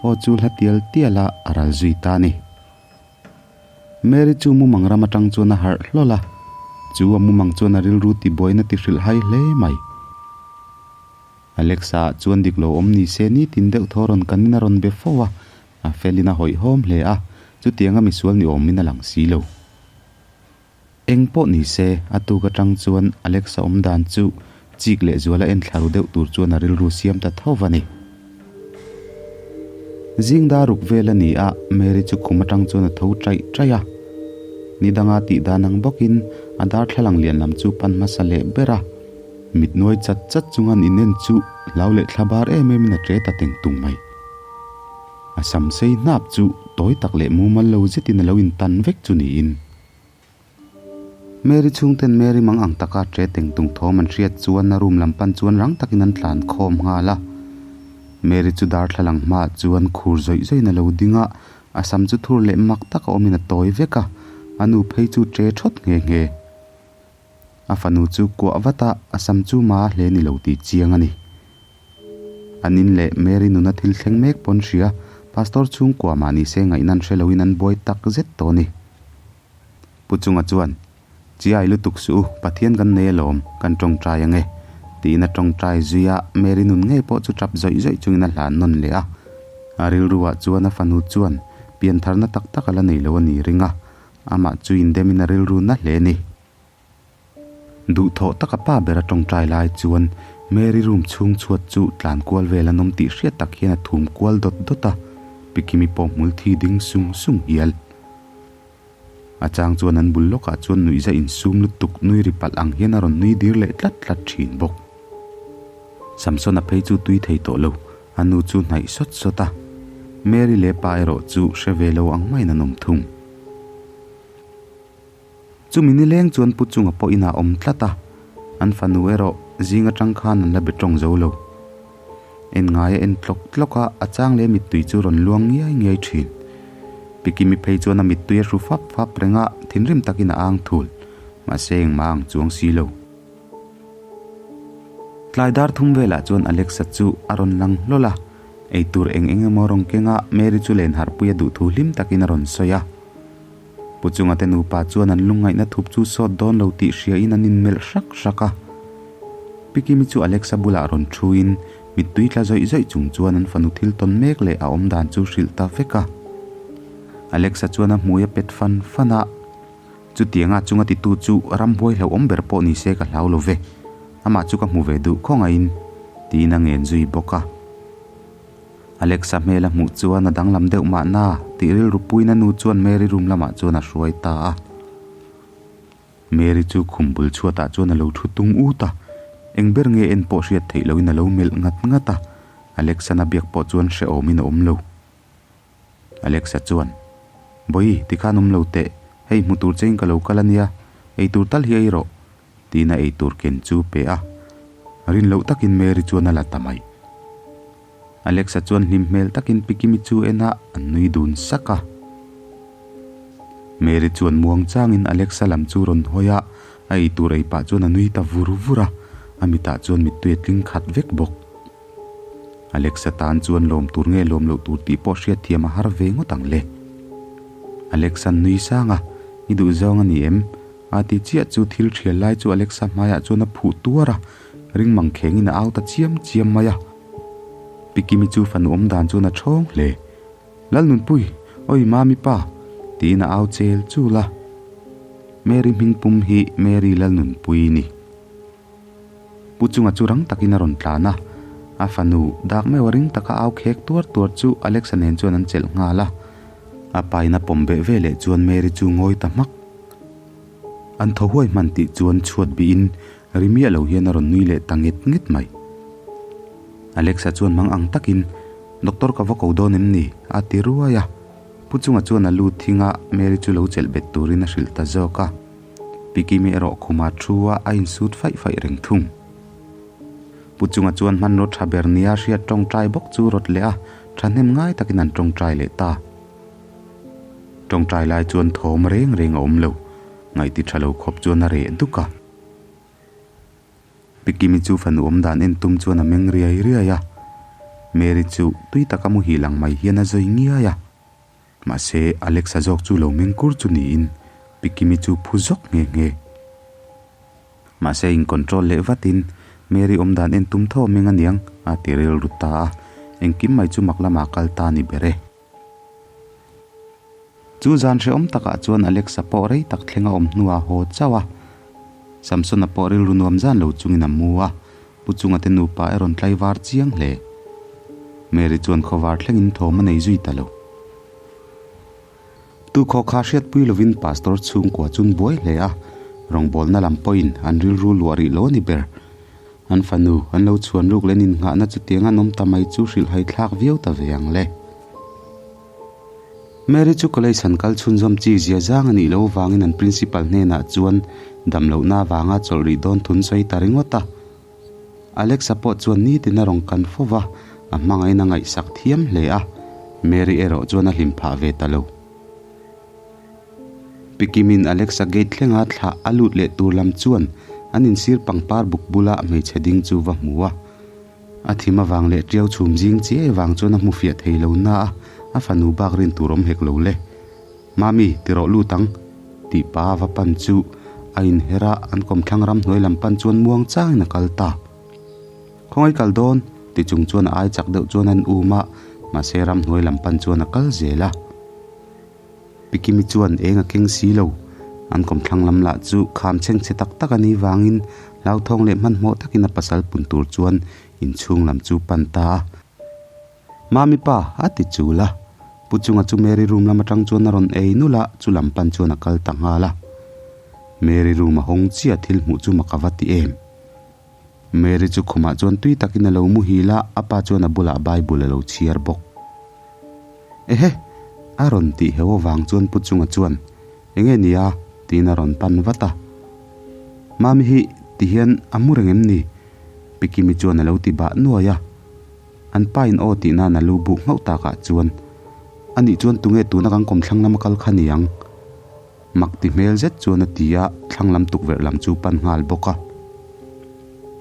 Aw chu hla tial tial a, a ral zui ta a ni. Mary chu mumang ram atang chuan a harh hlawl a, chu a mumang chuan a rilru tibuaina ti hrilhhai hle mai. Alexa ah chuan dik lo awm ni se nitin deuh thaw rawn kanin a rawn be fo a, a felin a hawihhawm hle a, chutianga misual ni awmin a lang si lo. Eng pawh ni se, a tuk atang chuan Alexa awm dan chu chik leh zuala en thla ru deuh tur chuan a rilru siam ta tho va ni. Zing dar ruk vel a ni a, Mary chu khum atang chuan a tho chaih chaih a. Ni danga tih dan ang bawkin a darthlalang lian lam chu pan hmasa leh ber a. Mit nuai chat chat chunga an inen chu hlau leh thla bar em emin a ṭe ta teng tung mai. A sam sei hnap chu tawi tak leh mumal lo zetin a lo intan vek chu niin. Mary chhungten Mary mang ang taka ṭe teng tung thawm an hriat chuan a room lam pan chuan rang takin an tlan khawm nghal a. Mary chu darthlalang hmaah chuan khur zawih zawihin a lo ding a, a sam chu thur leh mak taka awmin a tawi vek a, a nu phei chu ṭe ṭhawt nghe nghe. A fanu chu kuah vat a, a sam chu ma hle ni lo tih chiang a ni. An in leh Mary nuna thil thleng mek pawn hria, Pastor chhungkua mah ni se ngaihna an hre loin an buai tak zet tawh a ni. Pu Chunga chuan, Chiai lutuk suh u, Pathian kan nei alawm, kan tawngtai ang e, tiin a tawngtai zui a, Mary nun ngei pawh chu tap zawih zawih chungin a hlan nawn leh a. A rilruah chuan a fanu chuan piantharna tak tak a la nei lo a ni ring a, Amah chu indemin a rilru na hle ni. Duhthawh taka pa ber a tawngtai lai chuan Mary room chhung chhuat chu tlan kual vel an awm tih hriat tak hian a thum kual dawt dawt a, Pi Kimi pawh hmul thi ding sung sung hial. A chang chuan an bul lawkah chuan nuihza insum lutuk nui ri palh ang hian a rawn nui dir leh tlat tlat thin bawk. Samsona phei chu tui thei tawh lo, a nu chu hnaih sawt sawt a, Mary leh pa erawh chu hre ve lo ang maiin an awm thung. Chumi nileng chuan Pu Chunga pawh inah awm tlat a, an fanu erawh zing atang khan an la be tawng zo lo. En ngai a en tlawk tlawk a, a chang leh mittui chu rawn luang ngiai ngiai thin. Pi Kimi phei chuan a mittui a hru fap fap reng a, thinrim takin a ang thul, mahse engmah a ang chuang si lo. Tlai dar thum velah chuan Alexa chu a rawn lang hlawl a, eitur eng eng emaw rawn keng a, Mary chu len harhpui a duh thu hlim takin a rawn sawi a. Pu Chunga te nupa chuan an lungngaihna thup chu sawt dawn lo tih hriain an inmelh hrak hrak a. Pi Kimi chu Alexa bulah rawn thuin mittui tla zawih zawih chung chuan an fanu thil tawn mek leh a awmdan chu hrilh ta vek a. Alexa chuan a hmui a pet fan fan a. Chutianga chunga titu chu ramhuai hlauhawm ber pawh ni se ka hlau lo ve, amah chu ka hmu ve duh khawngaihin, tiin a ngen zui bawk a. Alexa hmel a hmuh chuan a danglam deuh mahna tih rilru puina nu chuan Mary room lamah chuan a hruai ta a. Mary chu khum bul chhuatah chuan a lo thu tung ut a, eng ber nge en pawh hriat theih lohin a lo melh ngat ngat a, Alexa-na biak pawh chuan hrehawmin a awm lo. Alexa chuan, Bawi, tikhan awm lo teh, hei hmu tur chein ka lo kal a nia, ei tur tal hi ei rawh, tiin a ei tur ken chu pe a. Rin loh takin Mary chuan a la ta mai. Alexa chuan hlim hmel takin Pi Kimi chu en a, an nui dun sak a. Mary chuan muang changin Alexa lam chu rawn hawi a, a ei tur ei pah chuan a nui ta vur vur a, a mitah chuan mittui a tling khat vek bawk. Alexa tan chuan lawm tur nge lawm loh tur tih pawh hriat thiam a har ve ngawt ang le. Alexa nui sang a, I duh zawng a ni em? A ti chiah chu thil thial lai chu Alexa hmaiah chuan a phuh tuar a, ring mang khengin a au ta chiam chiam mai a. Pi Kimi chu fanu awm dan chuan a thawng hle. Lalnunpui! Oi Mami pa! tiin a au chel chul a. Mary hming pum hi Mary Lalnunpuii ni. Pu chunga chu rang takin a rawn tlan a, a fanu dak meuh a ring taka au khek tuar tuar chu Alexa nen chuan an chelh nghal a. A pain a pawm beh veleh chuan Mary chu ngawi ta hmak. An thaw huai hman tih chuan chhuat bihin ri miah lo hian a rawn nui leh ta nget nget mai. Alexa chuan mang ang takin, Doctor ka va ko dawn em ni? a ti ruai a. Pu chunga chuan a lu thing a, Mary chu lo chelh bet turin a hrilh ta zawk a. Pi Kimi erawh khuma thu a, a insut faih faih reng thung. Pu chunga chuan hmanraw tha ber nia hriat tawngtai bawk chu rawt leh a, thahnem ngai takin an tawngtai leh ta. Tawngtai lai chuan thawm reng reng a awm lo, ngaihti tha lo khawp chuan a reh duk a. Pi Kimi chu fanu awm dan en tum chuan a meng riai riai a, Mary chu tui taka muhil ang mai hian a zawi ngiai a. Mahse, Alexa zawk chu lo meng kur chu niin Pi Kimi chu phu zawk nghe nghe. Mahse, in control leh vatin Mary awm dan en tum tho a meng aniang a ti rilru ta a, engkim mai chu mak lamah kal ta ni ber e. Chu zan hrehawm takah chuan Alexa pawh rei tak thleng a awm hnuah a haw chauh a. Samsona pawh rilru nuam zan lo chungin a mu a, Pu Chunga te nupa e rawn tlaivar chiang hle. Mary chuan khawvar thlengin thawm a nei zui ta lo. Tu khaw kha hriatpui lovin Pastor chhungkua chun buai hle a, rawngbawlna lam pawhin an rilru luah rih lo a ni ber. An fanu an lo chhuan ruk leh an innghahna chutiang an awm ta mai chu hrilhhai thlak viau ta ve ang le. Mary chu college han kal chhunzawm chi zia zang a nih loh avangin an principal hnenah chuan damlohna avanga chawlh rih dawn thun sawi ta ringawt a. Alexa pawh chuan nitin a rawn kan fo va, a hmangahin a ngaihsak thiam hle a, Mary erawh chuan a hlim phah ve ta lo. Pi Kimin Alexa gate thlenga thlah a lut leh tur lam chuan an insir pangpar buk bula hmeichhe ding chu va hmu a. A thim avang leh ṭiau chhum zing chiai avang chuan a hmu fiah thei lo na a, a fanu bak rin tur awm hek lo le. Mami, ti rawh lut ang, tih pa va pan chu a inher a, an kawmthlang ramhnuai lam pan chuan muang changin a kal ta. Khawngaih kal dawn, ti chung chuan a ai chak deuh chuan an um a, mahse ramhnuai lam pan chuan a kal zel a. Pi Kimi chuan eng a keng si lo. An kawmthlang lam lah chu kham chhengchhe tak tak a nih vangin hlauthawng leh hmanhmawh takin a pasal pun tur chuan inchhung lam chu pan ta a. Mami pa, a ti chul a. Pu Chunga chu Mary room lam atang chuan a rawn ei nulh a, chu lam pan chuan a kal ta nghal a. Mary room a hawng chiah thil hmuh chu mak a va ti em. Mary chu khumah chuan tui takin a lo muhil a, a pa chuan a bulah Bible a lo chhiar bawk. Ehe! A rawn tih heu avang chuan Pu Chunga chuan, Enge nia? tiin a rawn pan vat a. Mami hi ti hian a mu reng em ni? Pi Kimi chuan a lo ti bah nuai a. An pa in aw tih nan a lu buk nghauh takah chuan, Anih chuan tunge tuna kan kawmthlang lama kal kha niang? Mak ti hmel zet chuan a ti a, thlang lam tukverh lam chu pan nghal bawk a.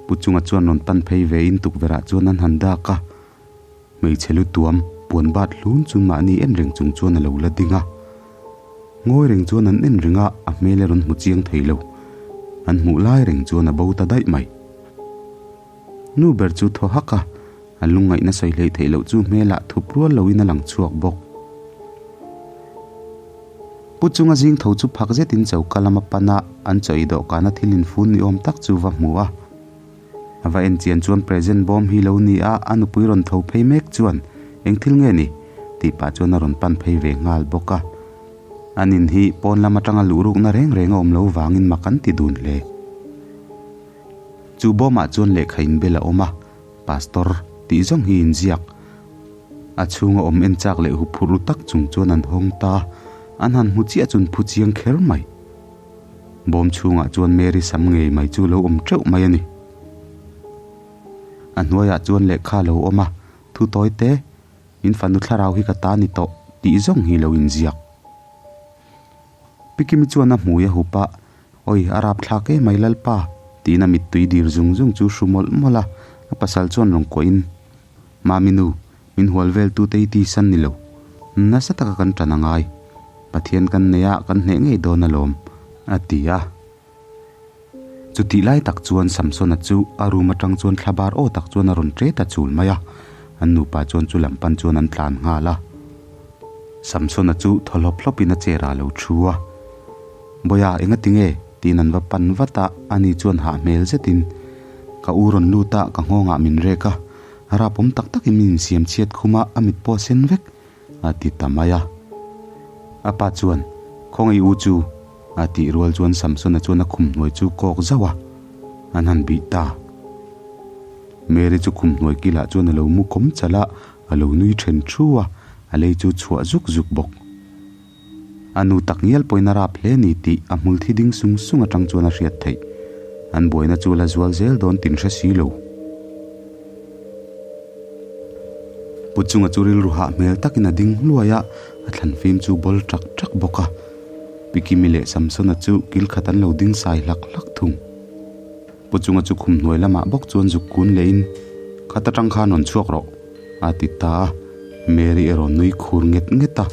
Pu Chunga chuan rawn pan phei ve in tukverh ah chuan an han dak a. Hmeichhe lu tuam, puan bat hlun chu mahni en reng chung chuan a lo la ding a. Ngawi reng chuan an en reng a, a hmel a rawn hmu chiang thei lo. An hmuh lai reng chuan a bo ta daih mai. Nu ber chu thaw hak a, a lungngaihna sawi hleih theih loh chu hmelah thup rual loin a lang chhuak bawk. Pu chunga zing tho chu phak zetin choka lama pan a, an chaw ei dawhkana thil infun ni awm tak chu va hmu a. A va en chian chuan present bawm hi lo ni a, a nupui rawn tho phei mek chuan, Eng thil nge ni? tih pah chuan a rawn pan phei ve nghal bawk a. An in hi pawn lam atanga luh rukna reng reng a awm lo vangin mak an ti dun hle. Chu bawmah chuan lehkha inbel a awm a, Pastor tih zawng hi inziak. A chhunga awm en chak leh huphurh ru tak chung chuan an hawng ta a, an han hmu chiah chuan phu chiang kher mai. Bawm chhungah chuan Mary sam ngei mai chu lo awm teuh mai a ni. A hnuaiah chuan lehkha a lo awm a, Thu tawi te, in fanu thlarau hi ka ta ni tawh tih zawng hi lo inziak. Pi Kimi chuan a hmui a hup a, Awi, a rap thlak em mai Lalpa, tiin a mittui dir zung zung chu hru mawlh mawlh a, a pasal chuan rawn kuahin, Mami nu, min hual vel tute hi tisan ni lo, nasa taka kan tan a ngai, Pathian kan nei a, kan hneh ngei dawn alawm, a ti a. Chutih lai tak chuan Samsona chu a room atang chuan thlabar aw tak chuan a rawn ṭe ta chul mai a, an nupa chuan chu lam pan chuan an tlan nghal a. Samsona chu thaw hlawp hlawpin a chair ah a lo thu a. Bawiha engati nge? tiin an va pan vat a, ani chuan hah hmel zetin ka u rawn lut a, ka nghawngah min rek a, rapawm tak takin min insiam chhiat khum a, a mit pawh a sen vek a ti ta mai a. A pa chuan, Khawngaih u chu? a tih rual chuan Samsona chuan a khum hnuai chu kawk zauh a, an han bih ta. Mary chu khum hnuai kilah chuan a lo mu kawm chalh a, a lo nui then thu a, a lei chu chhuah zuk zuk bawk. A nu tak ngial pawhin a rap hle ni tih a hmul thi ding sung sung atang chuan a hriat theih. An buaina chu la zual zel dawn tin hre si lo. Pu chunga chu rilru hah hmel takin a ding hluai a, a thlan fim chu bawl ṭak ṭak bawk a. Pi Kimi leh Samsona chu kil khat an lo ding sai hlak hlak thung. Pu chunga chu khum hnuai lamah bawk chuan zuk kun lehin, Khat atang khan rawn chhuak rawh, a ti ta a. Mary erawh nui khur nget nget a,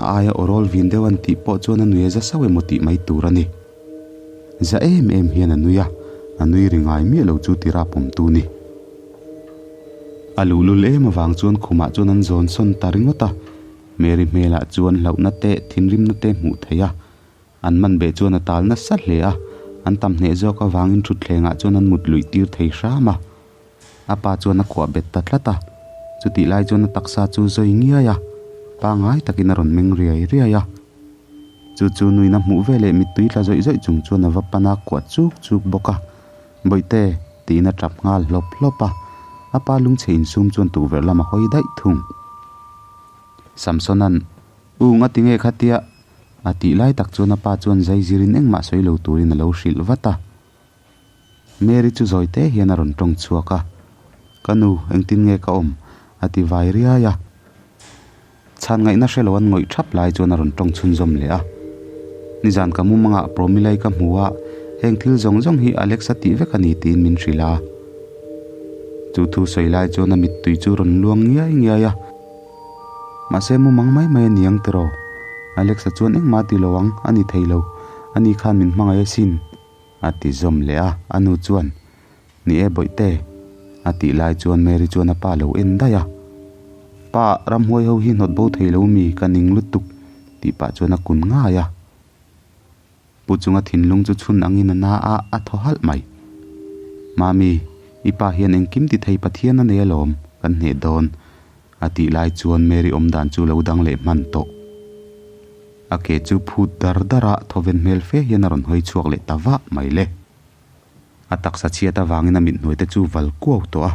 a aia awrawl vin deuh an tih pawh chuan a nui a za sauh emaw tih mai tur a ni. Za em em hian a nui a, a nui ri ngai miah lo chu tira pawmtu ni. A luhlul em avang chuan khumah chuan an zawn sawn ta ringawt a, Mary hmelah chuan hlauhna te thinrimna te hmuh theih a, an man beh chuan a tal nasa hle a, an tam hneh zawk avangin thutthlengah chuan an mut luih tir thei hram a. A pa chuan a kuah bet ta tlat a, chutih lai chuan a taksa chu zawi ngiai a, pangngai takin a rawn meng riai riai a. Chu chu nuina hmuh veleh mittui tla zawih zawih chung chuan a va pan a kuah chuk chuk bawk a, Bawihte, tiin a tap nghal hlawp hlawp a, a pa lungchhe insum chuan tukverh lam a hawi daih thung. Samsona'n, U, ngati nge khatia? a tih lai tak chuan a pa chuan zai zirin engmah sawi lo turin a lo hrilh vat a. Mary chu zawi te hian a rawn tawng chhuak a, Ka nu, engtin nge ka awm? a ti vai riai a. Chhan ngaihna hre lo an ngawih thap lai chuan a rawn tawng chhunzawm leh a. Nizan ka mumangah Promilai ka hmu a, heng thil zawng zawng hi Alex a tih vek a ni tiin min hrilh a. Chu thu sawi lai chuan a mittui chu rawn luang ngiai ngiai a. Mahse mumang mai mai a ni ang tiraw? Alex-a chuan engmah a ti lo ang, a ni thei lo. Ani khan min hmangaih asin. A ti zawm leh a, a nu chuan, Ni e Bawihte, a tih lai chuan Mary chuan a pa lo en daih a. Pa, ramhuai ho hi hnawt bo thei lo mi, ka ning lutuk, tih pah chuan a kun ngai a. Pu chunga thinlung chu chhun angin a na a, a thaw halh mai. Mami, i pa hian engkim ti thei Pathian a nei alawm, kan hneh dawn, A tih lai chuan Mary awm dan chu lo dang leh hman tawh. A ke chu phut dar dar a, thawven hmel fe hian a rawn hawi chhuak leh ta vah mai le. A taksa chhiat avangin a mithnuai te chu val kuau tawh a,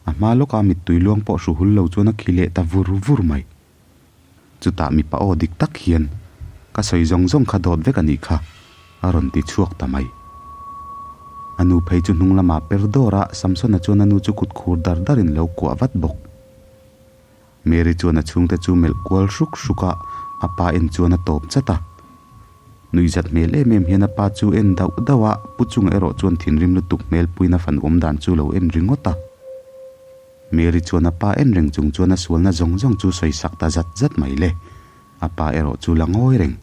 a hma lawka mittui luang pawh hru hul lo chuan a khi leh ta vur vur mai. Chutah mipa aw dik tak hian, Ka sawi zawng zawng kha dawt vek a nih kha, a rawn ti chhuak ta mai. A nu phei chu hnung lamah per dawr a, Samsona chuan a nu chu kut khur dar darin lo kuah vat bawk. Mary chuan a chhungte chu melh kual hruk hruk a, a pa en chuan a tawp chat a. Nuihzat hmel em em hian a pa chu en dauh dauh a, pu chunga erawh chuan thinrim lutuk hmel puiin a fan awm dan chu lo en ringawt a. Mary chuan a pa en reng chung chuan a sualna zawng zawng chu sawi sak ta zat zat mai le, a pa erawh chu la ngawi reng.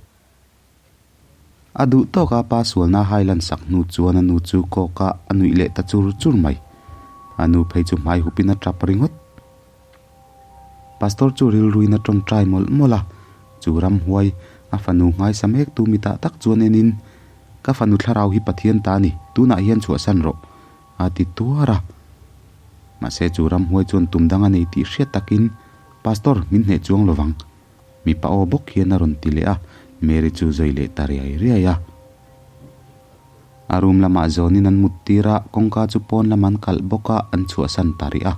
A duh tawk a pa sualna a hailan sak hnu chuan a nu chu kawk a a nuih leh ta chur chur mai. A nu phei chu hmai hupin a tap ringawt. Pastor chu rilruin a tawngtai mawlh mawlh a, chu ramhuai a fanu nghaisa mek tu mitah tak chuan enin, Ka fanu thlarau hi Pathian ta a ni, tunah hian chhuahsan rawh, a ti tuar a. Mahse chu ramhuai chuan tum dang a nei tih hriat takin, Pastor, min hneh chuang lovang. Mipa aw bawk hian a rawn ti leh a, Mary chu zawi leh ta riai riai a. A room lamah zawnin an mut tir a, kawngka chu pawn lam an kalh bawk a, an chhuahsan ta rih a.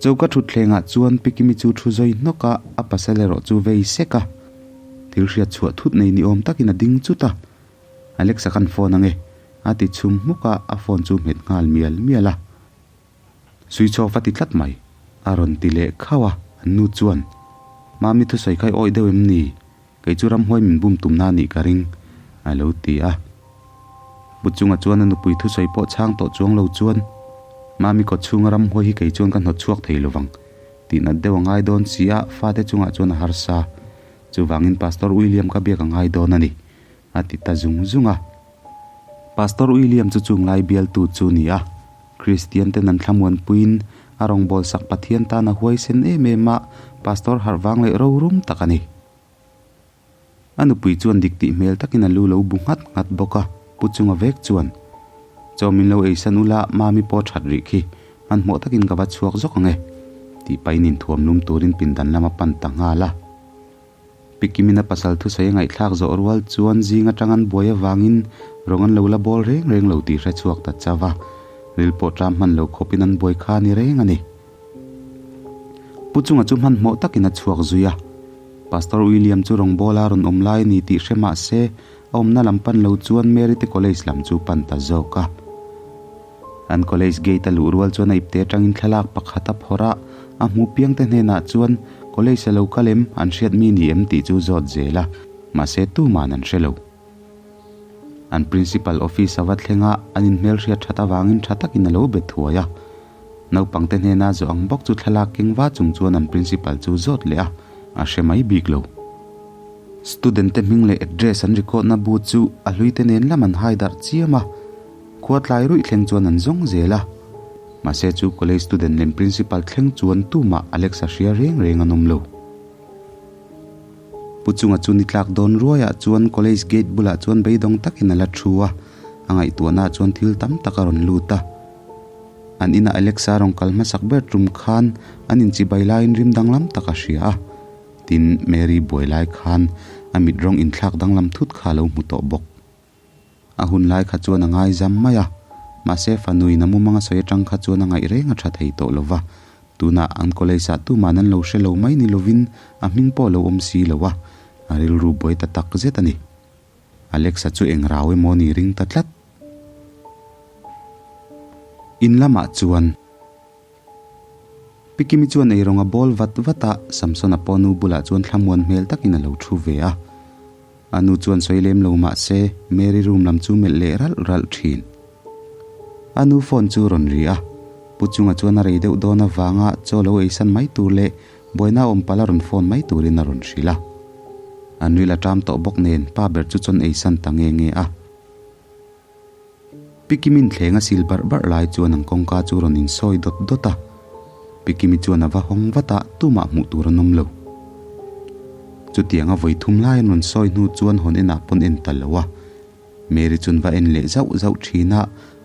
Choka thutthlengah chuan Pikimi chu thu zawi hnawk a, a pasal erawh chu vei sek a. Thil hriat chhuah thut nei ni awm takin a ding chut a. Alexa khan phone ange, a ti chhum hmuk a, a phone chu hmet nghal mial mial a. Switch off a ti tlat mai. A rawn ti leh khauh a, an nu chuan, Mami thusawi kha i awih deuh em ni? Kei chu ramhuai min bum tumna a nih ka ring, a lo ti a. Bu chunga chuan a nupui thusawi pawh chhang tawh chuang lo chuan, Mami kawt chhunga ramhuai hi kei chuan ka hnawt chhuak thei lovang, tihnat deuh a ngai dawn si a, fate chungah chuan a harsa. Chuvangin Pastor William ka biak a ngai dawn a ni, a ti ta zung zung a. Pastor William chu chunglai bialtu chu ni a. Kristian ten an thlamuanpuiin A rawngbâwl sak Pathian tân a huaisen êm êm a, pastor harh vâng leh rorum tak a ni. A nupui chuan dik tih hmel takin a lu lo bu nghat nghat bawk a, Pu Chunga vek chuan, Chaw min lo eisan ula, Mami pawh that rih khi, hmanhmawh takin ka va chhuak zawk ang e, tih pahin inthuam lum turin pindan lam a pan ta nghal a. Pi Kimin a pasal thusawi a ngaihthlak zawh rual chuan zing atang an buai avangin rawng an lo la bawl reng reng lo tih hre chhuak ta chauh a, ril pawh ṭam hman lo khawpin an buai kha a ni reng a ni. Pu Chunga chu hmanhmawh takin a chhuak zui a, Pastor William chu rawngbawla a rawn awm lai a ni tih hre mah se a awmna lam pan lo chuan Mary te college lam chu pan ta zawk a. An college gate a luh rual chuan a ipte atangin thlalak pakhat a phawrh a, a hmu piang te hnenah chuan college a lo kal em, an hriat mi ni em tih chu zawt zel a, mahse tuman an hre lo. An principal office a va thleng a, an inhmelhriat that avangin tha takin a lo be thuai a. Naupang te hnena zawh ang bawk chu thlalak keng va chung chuan an principal chu zawt leh a, a hre mai bik lo. Student te hming leh address an record na bu chu a hlui te nen lam an hai darh chiam a, khua tlai ruih thleng chuan an zawng zel a. Mahse chu college student lem principal thleng chuan tumah Alex a hria reng reng an awm lo. Pu Chunga chu ni tlak dawn ruaiah chuan college gate bulah chuan beidawng takin a la thu a, a ngaihtuahnaah chuan thil tam tak a rawn lut a. An inah Alexa rawn kal hmasak ber tum khan an inchibai laiin rim danglam tak a hria a, tin Mary buai lai khan a mit rawng inthlak danglam thut kha a lo hmu tawh bawk. A hun lai kha chuan a ngaizam mai a, mahse fanuin a mumang a sawi atang kha chuan a ngaih reng a tha thei tawh lo va, tunah an college ah tuman an lo hre lo mai ni lovin a hming pawh a lo awm si lo a, a rilru buai ta tak zet a ni. Alexa chu eng rau emaw ni ring ta tlat. In lamah chuan Pi Kimi chuan eirawng a bawl vat vat a, Samsona pawh nu bulah chuan thlamuan hmel takin a lo thu ve a. A nu chuan sawi lem lo mah se Mary room lam chu melh leh ralh ralh thin. A nu phone chu rawn ri a, Pu Chunga chuan a rei deuh dawn avanga chaw lo eisan mai tur leh Buaina awm palh a rawn phone mai turin a rawn hrilh a. An ril a ṭam tawh bawk nen pa ber chu chawn ei san ta nge nge a. Pi Kimin thleng a sil barh barh lai chuan an kawngka chu rawn insawi dawt dawt a. Pi Kimi chuan a va hawng vat a, tumah hmuh tur an awm lo. Chutiang a vawi thum lai an rawn sawi hnu chuan hawn enah pawn en ta lo a. Mary chuan va en leh zauh zauh thin a,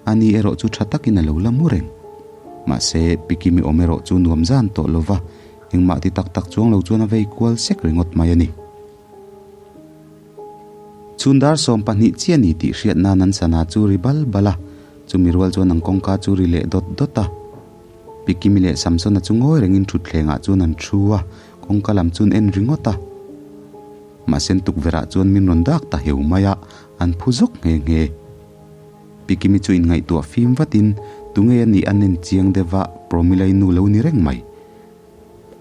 ani erawh chu tha takin a lo la mu reng. Mahse, Pi Kimi awm erawh chu nuam zan tawh lo va, engmah ti tak tak chuang lo chuan a vei kual sek ringawt mai a ni. Chhun dar 12 chiah ni tih hriat nan an sana chu ri bal bal a, chumi rual chuan an kawngka chu ri leh dawt dawt a. Pi Kimi leh Samsona chu ngawi rengin thutthlengah chuan an thu a, kawngka lam chuan en ringawt a. Mahse tukverhah chuan min rawn dak ta heu mai a, an phu zawk nghe nghe. Pi Kimi chu inngaihtuah fim vatin tunge a nih a nen chiang deuh va, Promilai nu lo ni reng mai.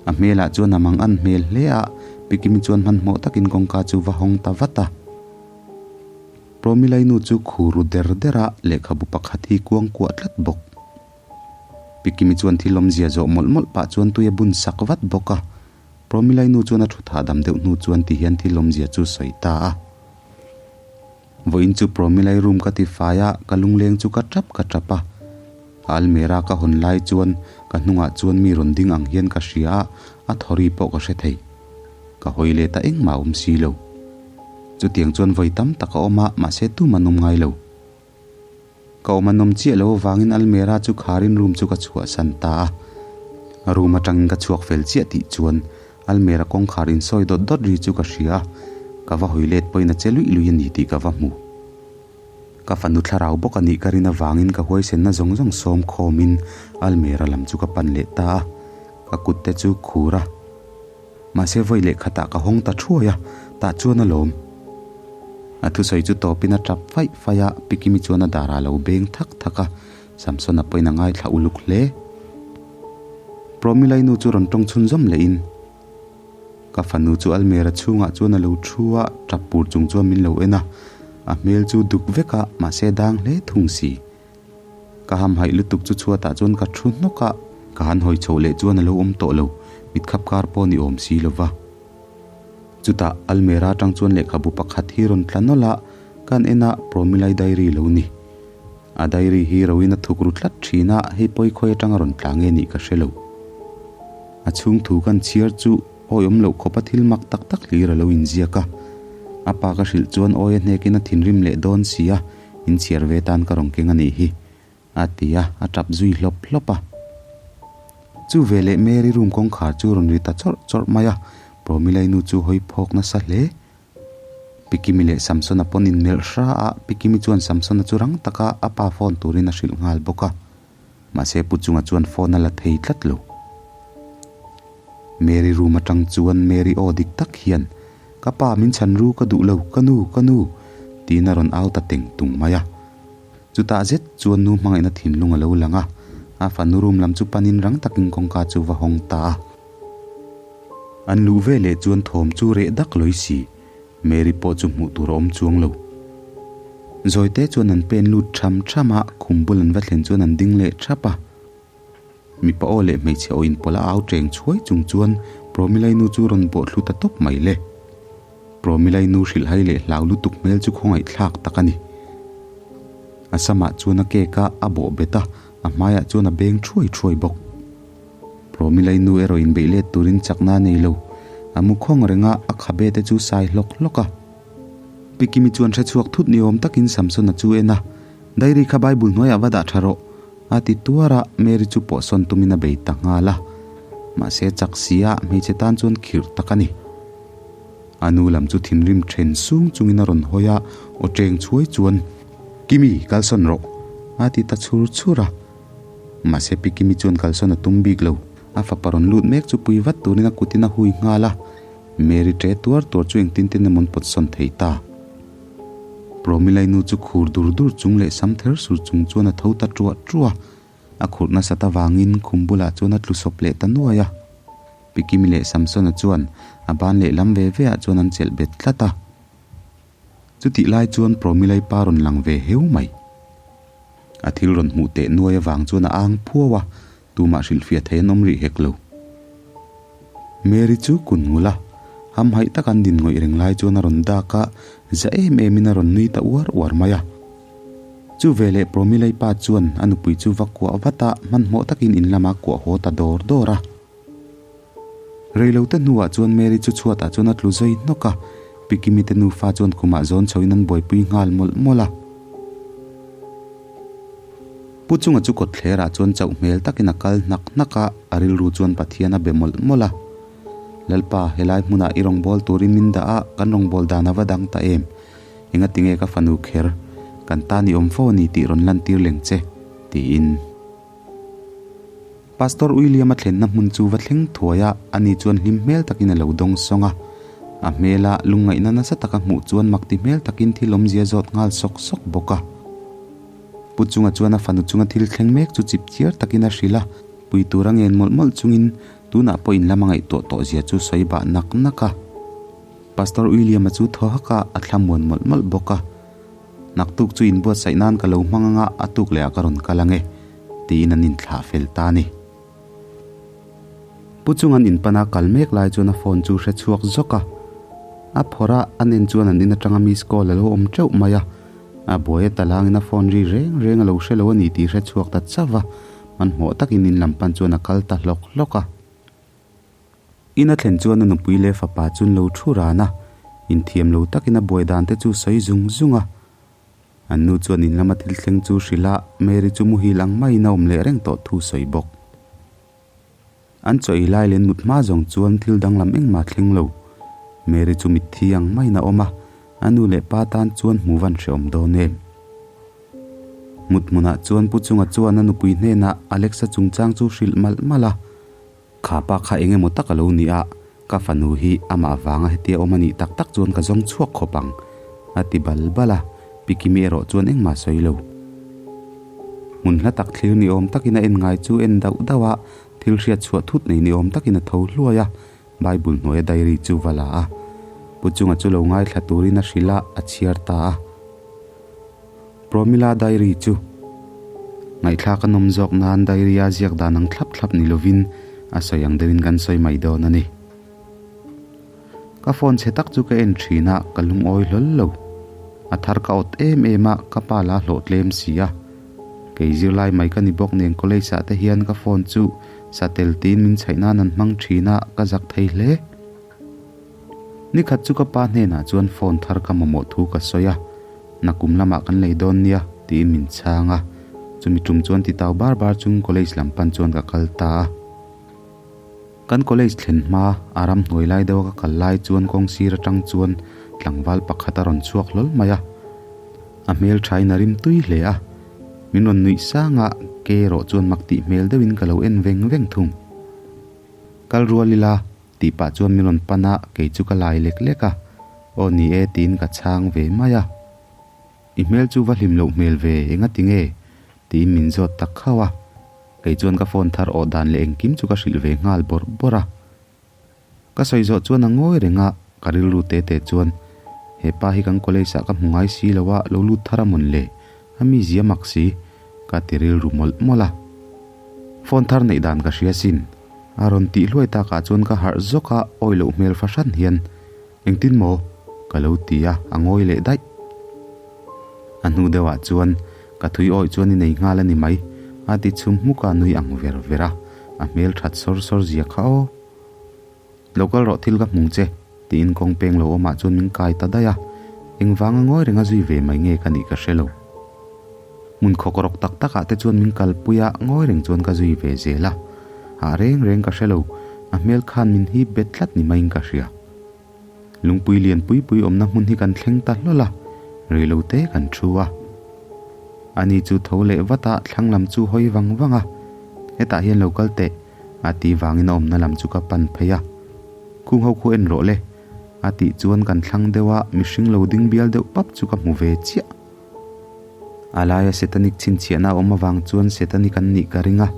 A hmelah chuan a mang an hmel hle a, Pi Kimi chuan hmanhmawh takin kawngka chu va hawng ta vat a. Promilai nu chu khu ru der der a, lehkhabu pakhat hi kuang kuah tlat bawk. Pi Kimi chuan thil awmzia zawh mawlh mawlh pah chuan tui a bun sak vat bawk a. Promilai nu chuan a thu thahdam deuh hnu chuan ti hian thil awmzia chu sawi ta a. Vawiin chu Promilai room ka ti fai a, ka lungleng chu ka tap ka tap a. A almera ka hawn lai chuan ka hnungah chuan mi rawn ding ang hian ka hria a, a thawri pawh ka hre thei. Ka hawi let a engmah a awm si lo. Chutiang chuan vawi tam tak a awm a, mahse tum an awm ngai lo. Ka awm a nawm chiah lo avangin almera chu kharin room chu ka chhuahsan ta a. Room atangin ka chhuak fel chiah tih chuan almera kawngkhar insawi dawt dawt ri chu ka hria a, ka va hawi let pawhin a che luih luih a ni tih ka va hmu. Ka fanu thlarau bawk a nih ka rin avangin ka huaisenna zawng zawng sawm khawmin almera lam chu ka pan leh ta a, ka kut te chu khur a. Mahse vawi leh khatah ka hawng ta thuai a, tah chuan a lawm. A thusawi chu tawpin a tap faih faih a, Pi Kimi chuan a darah a lo beng thak thak a, Samsona pawhin a ngaithla uluk hle. Promilai nu chu rawn tawng chhunzawm lehin, Ka fanu chu almera chhungah chuan a lo thu a, tap pur chung chuan min lo en a, a hmel chu duk vek a, mahse dang hle thung si. Ka hamhaih lutuk chu chhuatah chuan ka thu hnawk a, ka han hawi chhoh leh chuan a lo awm tawh lo, mitkhap kar pawh ni awm si lo va. Chutah almera atang chuan lehkhabu pakhat hi rawn tla nawlh a, kan en a Promilai diary lo ni. A diary hi roin a thuk ru tlat thin a, hei pawi khawi atanga rawn tla nge nih ka hre lo. A chhung thu kan chhiar chu awi awm loh khawpa thil mak tak tak hlir a lo inziak a. A pa ka hrilh chuan awi a hnekin a thinrim leh dawn si a, inchhiar ve tan ka rawn keng a nih hi, a ti a, a tap zui hlawp hlawp a. Chu veleh Mary room kawngkhar chu rawn ri ta chawrh chawrh mai a, Promilai nu chu hawi phawk nasa hle. Pikimi leh Samsona pawn inmelh hra a, Pikimi chuan Samsona chu rang taka a pa phone turin a hrilh nghal bawk a. Mahse Pu Chunga chuan phone a la thei tlat lo. Mary room atang chuan Mary aw dik tak hian, Ka pa min chhan ru ka duh lo, ka nu, ka nu, tiin a rawn au ta teng tung mai a. Chutah zet chuan nu hmangaihna thinlung a lo lang a, a fanu room lam chu panin rang takin kawngka chu va hawng ta a. An luh ve leh chuan thawm chu reh dak lawi si, Mary pawh chu hmuh tur a awm chuang lo. Zawite chuan an pen lut tham tham a, khum bul an va thlen chuan an ding leh thap a. Mipa aw leh hmeichhe aw inpawlh a au teng chhuai chung chuan Promilai nu chu rawn bawh thlu ta tawp mai le. Promilai nu hrilhhai leh hlau lutuk hmel chu khawngaihthlak tak a ni. A samah chuan a cake a a bawh bet a, a hmaiah chuan a beng thuai thuai bawk. Promilai nu erawh inbeih let turin chakna a nei lo. A mu khawng reng a, a khabe te chu sai hlawk hlawk a. Pi Kimi chuan hrechhuak thut ni awm takin Samsona chu en a, Diary kha Bible hnuaiah va dah tha rawh, a ti tuar a, Mary chu pawhsawn tumin a bei ta nghal a. Mahse chak si a, hmeichhe tan chuan khirh tak a ni. A nu lam chu thinrim then sung chungin a rawn hawi a, aw teng chhuai chuan, Kimi, kalsawn rawh, a ti ta chhur chhur a. Mahse Pi Kimi chuan kalsawn a tum bik lo, a fapa rawn lut mek chu pui vat turin a kutin a hui nghal a, Mary ṭe tuar tuar chu engtin tin emaw an pawt sawn thei ta. Promilai nu chu khur dur dur chung leh sam ther sur chung chuan a tho ta ṭuah ṭuah a, a khurh nasat avangin khum bulah chuan a tlu sawp leh ta nuai a. Pi Kimi leh Samsona chuan a ban lehlam ve ve ah chuan an chelh bet tlat a. Chutih lai chuan Promilai pa rawn lang ve heu mai. A thil rawn hmuh teh nuai avang chuan a ang phuau a, tumah hrilhfiah thei an awm rih hek lo. Mary chu kun ngul a, hamhaih tak an din ngawih reng lai chuan a rawn dak a, za em emin a rawn nui ta uar uar mai a. Chu veleh Promilai pa chuan a nupui chu va kuah vat a, hmanhmawh takin in lama kuah haw ta dawr dawr a. Reilote hnuah chuan Mary chu chhuatah chuan a tlu zui hnawk a, Pi Kimi te nufa chuan khumah zawn chhoin an buaipui nghal mawlh mawlh a. Pu chunga chu kawtthlerah chuan chauh hmel takin a kal hnak hnak a, a rilru chuan Pathian a be mawlh mawlh a. Lalpa, helai hmunah i rawngbâwl turin min dah a, kan rawngbâwl dan a va dang ta em? Engatinge ka fanu kher? Kan tan i awm fo a ni tih rawn lantir leng che, tiin. Pastor William-a thlenna hmun chu va thleng thuai a, ani chuan hlim hmel takin a lo dawng sawng a. A hmela lungngaihna nasa taka hmuh chuan makti hmel takin thil awmzia zawt nghal sawk sawk bawk a. Pu chunga chuan a fanu chunga thil thleng mek chu chip chiar takin a hrilh a, pui tura ngen mawlh mawlh chungin tunah pawh in lama ngaihtuah tawh zia chu sawi bah nak nak a. Pastor William-a chu thaw hak a, a thlamuan mawlh mawlh bawk a. Naktuk chu inbuatsaih nan ka lo hmang anga a tuk leh ah ka rawn kal ange, tiin an inthlah fel ta a ni. Pu chungan inpana kal mek lai chuan a phone chu hre chhuak zawk a. A phawrh a, a nen chuan an in atanga miss call a lo awm teuh mai a. A buai a talangin a phone ri reng reng a lo hre lo a ni tih hre chhuak ta chauh va, hmanhmawh takin in lam pan chuan a kal ta hlawk hlawk a. In a thlen chuan a nupui leh fapa chu an lo thu ran a, inthiam lo takin a buai dan te chu sawi zung zung a. An nu chuan in lama thil thleng chu hrilh a, Mary chu muhil ang maiin a awm leh reng tawh thu sawi bawk. An chaw ei lai leh an mut hma zawng chuan thil danglam engmah thleng lo. Mary chu mitthi ang maiin a awm a, a nu leh pa tan chuan hmu van hrehawm dawn em. Mut hmunah chuan Pu Chunga chuan a nupui hnenah Alexa chungchang chu hrilh malh malh a. Kha pa kha eng emaw tak a lo ni a, ka fanu hi amah vanga hetia awm a nih tak tak chuan ka zawng chhuak khawp ang, a ti bal bal a, Pi Kimi erawh chuan engmah sawi lo. Hmun hla tak thlir ni awm takin a en ngai chu en dauh dauh a, thil hriat chhuah thut nei ni awm takin a tho hluai a, Bible hnuaia diary chu va la a, Pu Chunga chu lo ngaithla turin a hrilh a, a chhiar ta a. Promila diary chu ngaihthlak a nawm zawk nan diary a ziak dan ang thlap thlap ni lovin a sawi ang deuhin kan sawi mai dawn a ni. Ka phone chhe tak chu ka en thin a, ka lungawi hlawl lo. A thar ka awt em em a, ka pa la hlawh tlem si a. Kei zirlai mai ka ni bawk nen college ah te hian ka phone chu satel tiin min chhaih nan an hmang thin a, ka zak thei hle. Nikhat chu ka pa hnenah chuan phone thar ka mamawh thu ka sawi a, nakum lamah kan lei dawn nia tiin min chhang a, chumi tum chuan titau bar bar chung college lam pan chuan ka kal ta a. Kan college thlen hma a ramhnuai lai deuha ka kal lai chuan kawng sir atang chuan tlangval pakhat a rawn chhuak hlawl mai a, a hmel thain a rim tui hle a, min rawn nuih sang a, ke erawh chuan mak tih hmel deuhin ka lo en veng veng thung. Kal rual ila tih pah chuan min rawn pan a, kei chu ka lai lek lek a, aw ni e tiin ka chhang ve mai a. I hmel chu va hlim loh hmel ve, enga tinge? tiin min zawt tak khauh a. Kei chuan ka phone thar awh dan leh engkim chu ka hrilh ve nghal bawrh bawrh a. Ka sawi zawh chuan a ngawi reng a, ka rilru te te chuan, He pa hi kan college ah ka hmu ngai si lo a, lo lut thar a mawn le? A mizia mak si, ka ti rilru mawlh mawlh a. Phone thar neih dan ka hria sin. A rawn tih hluai takah chuan ka harh zawk a, awi loh hmel fahran hian, Engtin maw? ka lo ti a, a ngawi leh daih. A hnu deuhah chuan ka thui awih chuan i nei nghal a ni mai, a ti chhum hmuk a, nui ang ver ver a, a hmel that sawr sawr zia kha aw. Lo kal rawh thil ka hmung che, tiin kawng peng lo awmah chuan min kai ta daih a, engvanga ngawi renga zui ve mai nge ka nih ka hre lo. Hmun khawk rawk tak takah te chuan min kalpui a, ngawi reng chuan ka zui ve zel a, hah reng reng ka hre lo, a hmel khan min hip bet tlat ni maiin ka hria. Lungpui lian pui pui awmna hmun hi kan thleng ta hlawl a, reilo te kan thu a. Ani chu tho leh vat a, thlang lam chu hawi vang vang a, hetah hian lo kal teh, a tih vangin a awmna lam chu ka pan phei a. Khung ho khu en rawh le, a tih chuan kan thlang deuh a, mihring lo ding bial deuh pap chu ka hmu ve chiah. A laia Setanic chhinchhiahna a awm avang chuan Setanic an nih ka ring a,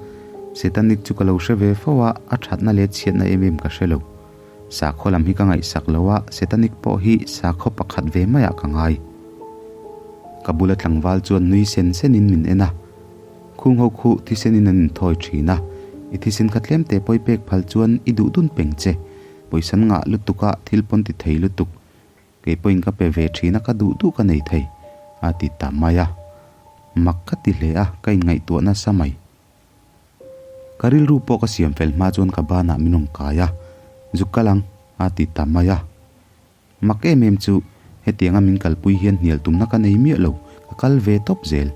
Setanic chu ka lo hre ve fo a, a thatna leh chhiatna em em ka hre lo. Sakhaw lam hi ka ngaihsak lo a, Setanic pawh hi sakhaw pakhat ve maiah ka ngai. Ka bula tlangval chuan nui sen senin min en a, Khung ho khu thisenin an inthawi thin a, i thisen kha tlem te pawi pek phal chuan i duh dun peng che, pawisan ngah lutuk a thil pawn ti thei lutuk, kei pawhin ka pe ve thin a ka duh duh ka nei thei, a ti ta mai a. Mak ka ti hle a, ka inngaihtuah nasa mai. Ka rilru pawh ka siam fel hma chuan ka banah min rawn kai a, Zuk kal ang, a ti ta mai a. Mak em em chu, hetianga min kalpui hian hnial tumna ka nei miah lo, ka kal ve tawp zel.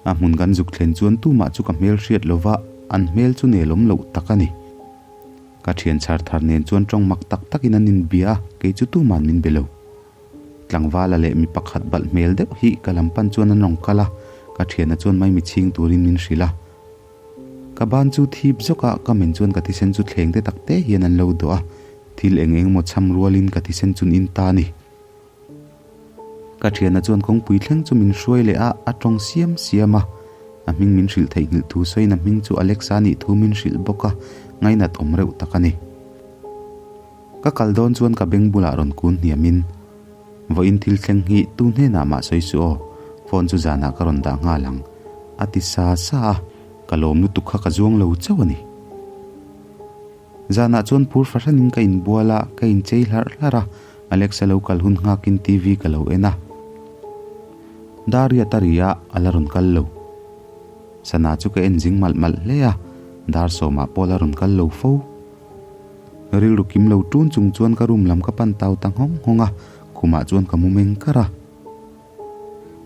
A hmun kan zuk thlen chuan tumah chu ka hmel hriat lova, an hmel chu nelawm loh tak a ni. Ka thian chhar thar nen chuan tawng mak tak takin an inbia a, kei chu tuma'n min be lo. Tlangvala leh mi pakhat balh hmel deuh hi ka lam pan chuan an rawn kal a, ka thiana chuan mai mi chhing turin min hrilh a. Ka ban chu thip zawk a, ka men chuan ka thisen chu thleng te tak te hian an lo dawh a, thil eng eng emaw chham rualin ka thisen chun in ta a ni. Ka thiana chuan kawngpui thleng chu min hruai leh a, a tawng siam siam a, a hming min hrilh theihnghilh thu sawiin a hming chu Alexa nih thu min hrilh bawk a, ngainat awm reuh tak a ni. Ka kal dawn chuan ka beng bulah rawn kun hniamin, Vawiin thil thleng hi tu hnenah mah sawi suh aw, phone chu zanah ka rawn dah nghal ang, a ti sa sa a, ka lawm lutuk kha ka zuang lo chauh a ni. Zanah chuan phur fahranin ka inbual a, ka inchei hlarh hlarh a, Alexa lo kal hun nghakin TV ka lo en a. Dar riat a ri a, a la rawn kal lo. Sana chu ka en zing malh malh hle a, dar sawmah pawh a la rawn kal lo fo. Rilru kim lo tun chung chuan ka room lam ka pan tau ta nghawng nghawng a, khumah chuan ka mu meng kar a.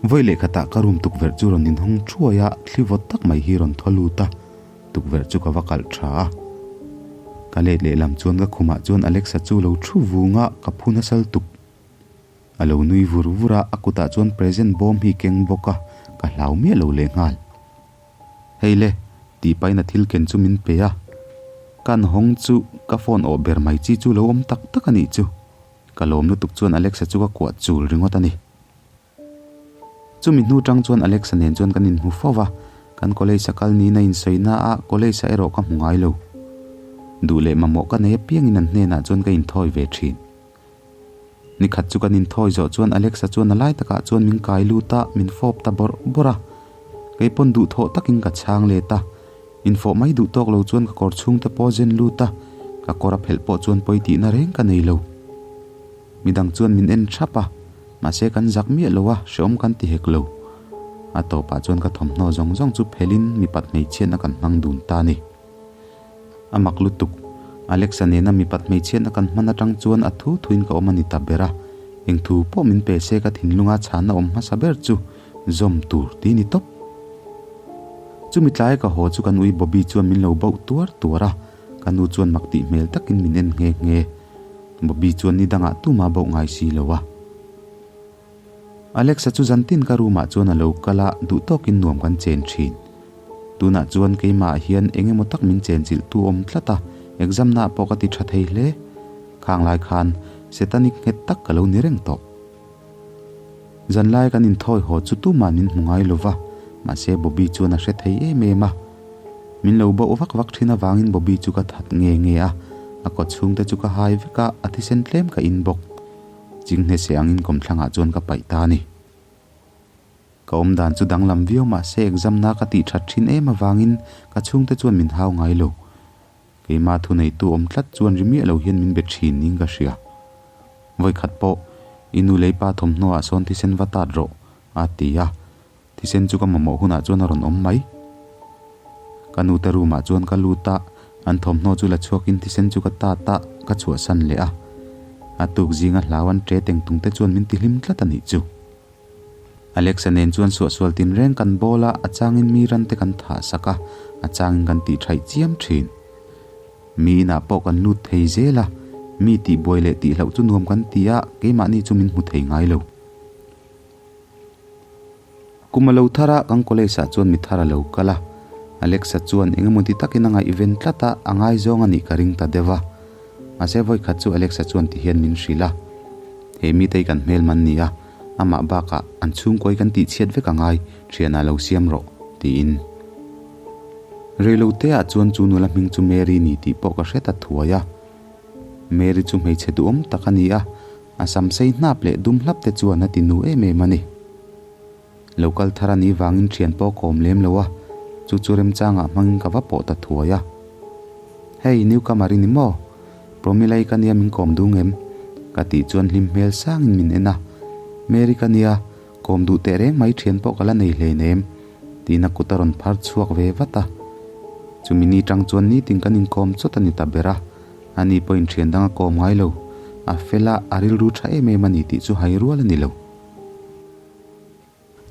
Vawi leh khatah ka room tukverh chu rawn inhawng thuai a, thli vawt tak mai hi rawn thaw lut a, tukverh chu ka va kalh tha a. Ka let lehlam chuan ka khumah chuan Alexa chu lo thu vung a, ka phu nasal tuk. A lo nui vur vur a, a kutah chuan present bawm hi keng bawk a, ka hlau miah lo lehnghal. Hei le, tih pahin a thil ken chu min pe a. Kan hawng chu ka phone awh ber mai chi chu lo awm tak tak a nih chu. Ka lawm lutuk chuan Alexa chu ka kuah chul ringawt a ni. Chumi hnu tang chuan Alexa nen chuan kan inhmu fo va, kan college a kal niin a insawi na a, college ah erawh ka hmu ngai lo. Duh leh mamawh ka nei apiangin an hnenah chuan ka inthawi ve thin. Nikhat chu kan inthawi zawh chuan Alexa chuan a lai takah chuan min kai lut a, min fawp ta bawrh bawrh a. Kei pawn duhthawh takin ka chhang let a. Infawh mai duh tawk lo chuan ka kawr chhungte pawh a zen lut a, ka kawr a phelh pawh chuan pawi tihna reng ka nei lo. Midang chuan min en thap a, mahse kan zak miah lo a, hreawm kan ti hek lo. A tawpah chuan ka thawmhnaw zawng zawng chu phelin mipat hmeichhiatna kan hmang dun ta a ni. A mak lutuk. Alexa nena mipat hmeichhiatna kan hman atang chuan a thu thuin ka awm a ni ta ber a. Eng thu pawh min pe se ka thinlunga chhanna awm hmasa ber chu zawm tur ti ni tawp. Chumi tlai ka haw chu kan ui Bobby chuan min lo bauh tuar tuar a, ka nu chuan mak tih hmel takin min en nghe nghe. Bobby chuan ni dangah tuma bauh ngai si lo a. Alexa chu zantin ka room ah chuan a lo kal a, duh tawkin nuam kan chen thin. Tunah chuan keimah ah hian eng emaw tak min chen chilh tu awm tlat a, exam na ah pawh ka ti tha thei hle. Khang lai khan Setanic nghet tak ka lo ni reng tawh. Zanlai kan inthawi haw chu tuman min hmu ngai lova, mahse Bobby chuan a hre thei em em a. Min lo bauh vak vak thin avangin Bobby chu ka that nge nge a, a kaw chhungte chu ka hai vek a, a thisen tlem ka in bawk. Chinghne se angin kawmthlangah chuan ka paih ta a ni. Ka awm dan chu danglam viau mah se exam na ka tih that thin em avangin ka chhungte chuan min hau ngai lo. Keimah thuneitu awm tlat chuan ri miah lo hian min be thin niin ka hria. Vawikhat pawh, I nu lei pa thawmhnaw ah sawn thisen va tat rawh, a ti a. Thisen chu ka mamawh hunah chuan a rawn awm mai. Ka nute room ah chuan ka lut a, an thawmhnaw chu la chhuakin thisen chu ka tat a, ka chhuahsan leh a. A tuk zinga hlau an ṭe teng tung te chuan min ti hlim tlat a nih chu. Alexa nen chuan suahsual tinreng kan bawl a, a changin mi ran te kan thah sak a, a changin kan tih ṭhaih chiam ṭhin. Mi inah pawh kan lut thei zel a, mi tihbuai leh tihloh chu nuam kan ti a, keimahni chu min hmu thei ngai lo. Kum a lo thar a, kan college ah chuan mi thar a lo kal a. Alexa chuan eng emaw ti takin a ngaihven tlat a, a ngaizawng a nih ka ring ta deuh a. Mahse vawikhat chu Alexa chuan ti hian min hrilh a, He mite hi kan hmel man ni a, amah bakah an chhungkawi kan tihchhiat vek a ngai, thianah lo siam rawh, tiin. Reilote ah chuan chu nula hming chu Mary ni tih pawh ka hre ta thuai a. Mary chu hmeichhe duhawm tak a ni a, A sam sei hnap leh dum hlap te chuan a ti nu em em a ni. Lo kal thar a nih vangin thian pawh ka awm lem lo a, chu chu remchangah hmangin ka va pawh ta thuai a. Hei, newcomer i ni maw? Promila i ka nia min kawm dung em? Ka tih chuan hlim hmel sangin min en a. Mary ka nia, kawm duh teh reng mai thian pawh ka la nei hleinem, tiin a kut a rawn phar chhuak ve vat a. Chumi ni tang chuan nitin kan inkawm chawt a ni ta ber a. Ani pawhin thian dang a kawm ngai lo. A fel a, a rilru tha em em a ni tih chu hai rual a ni lo.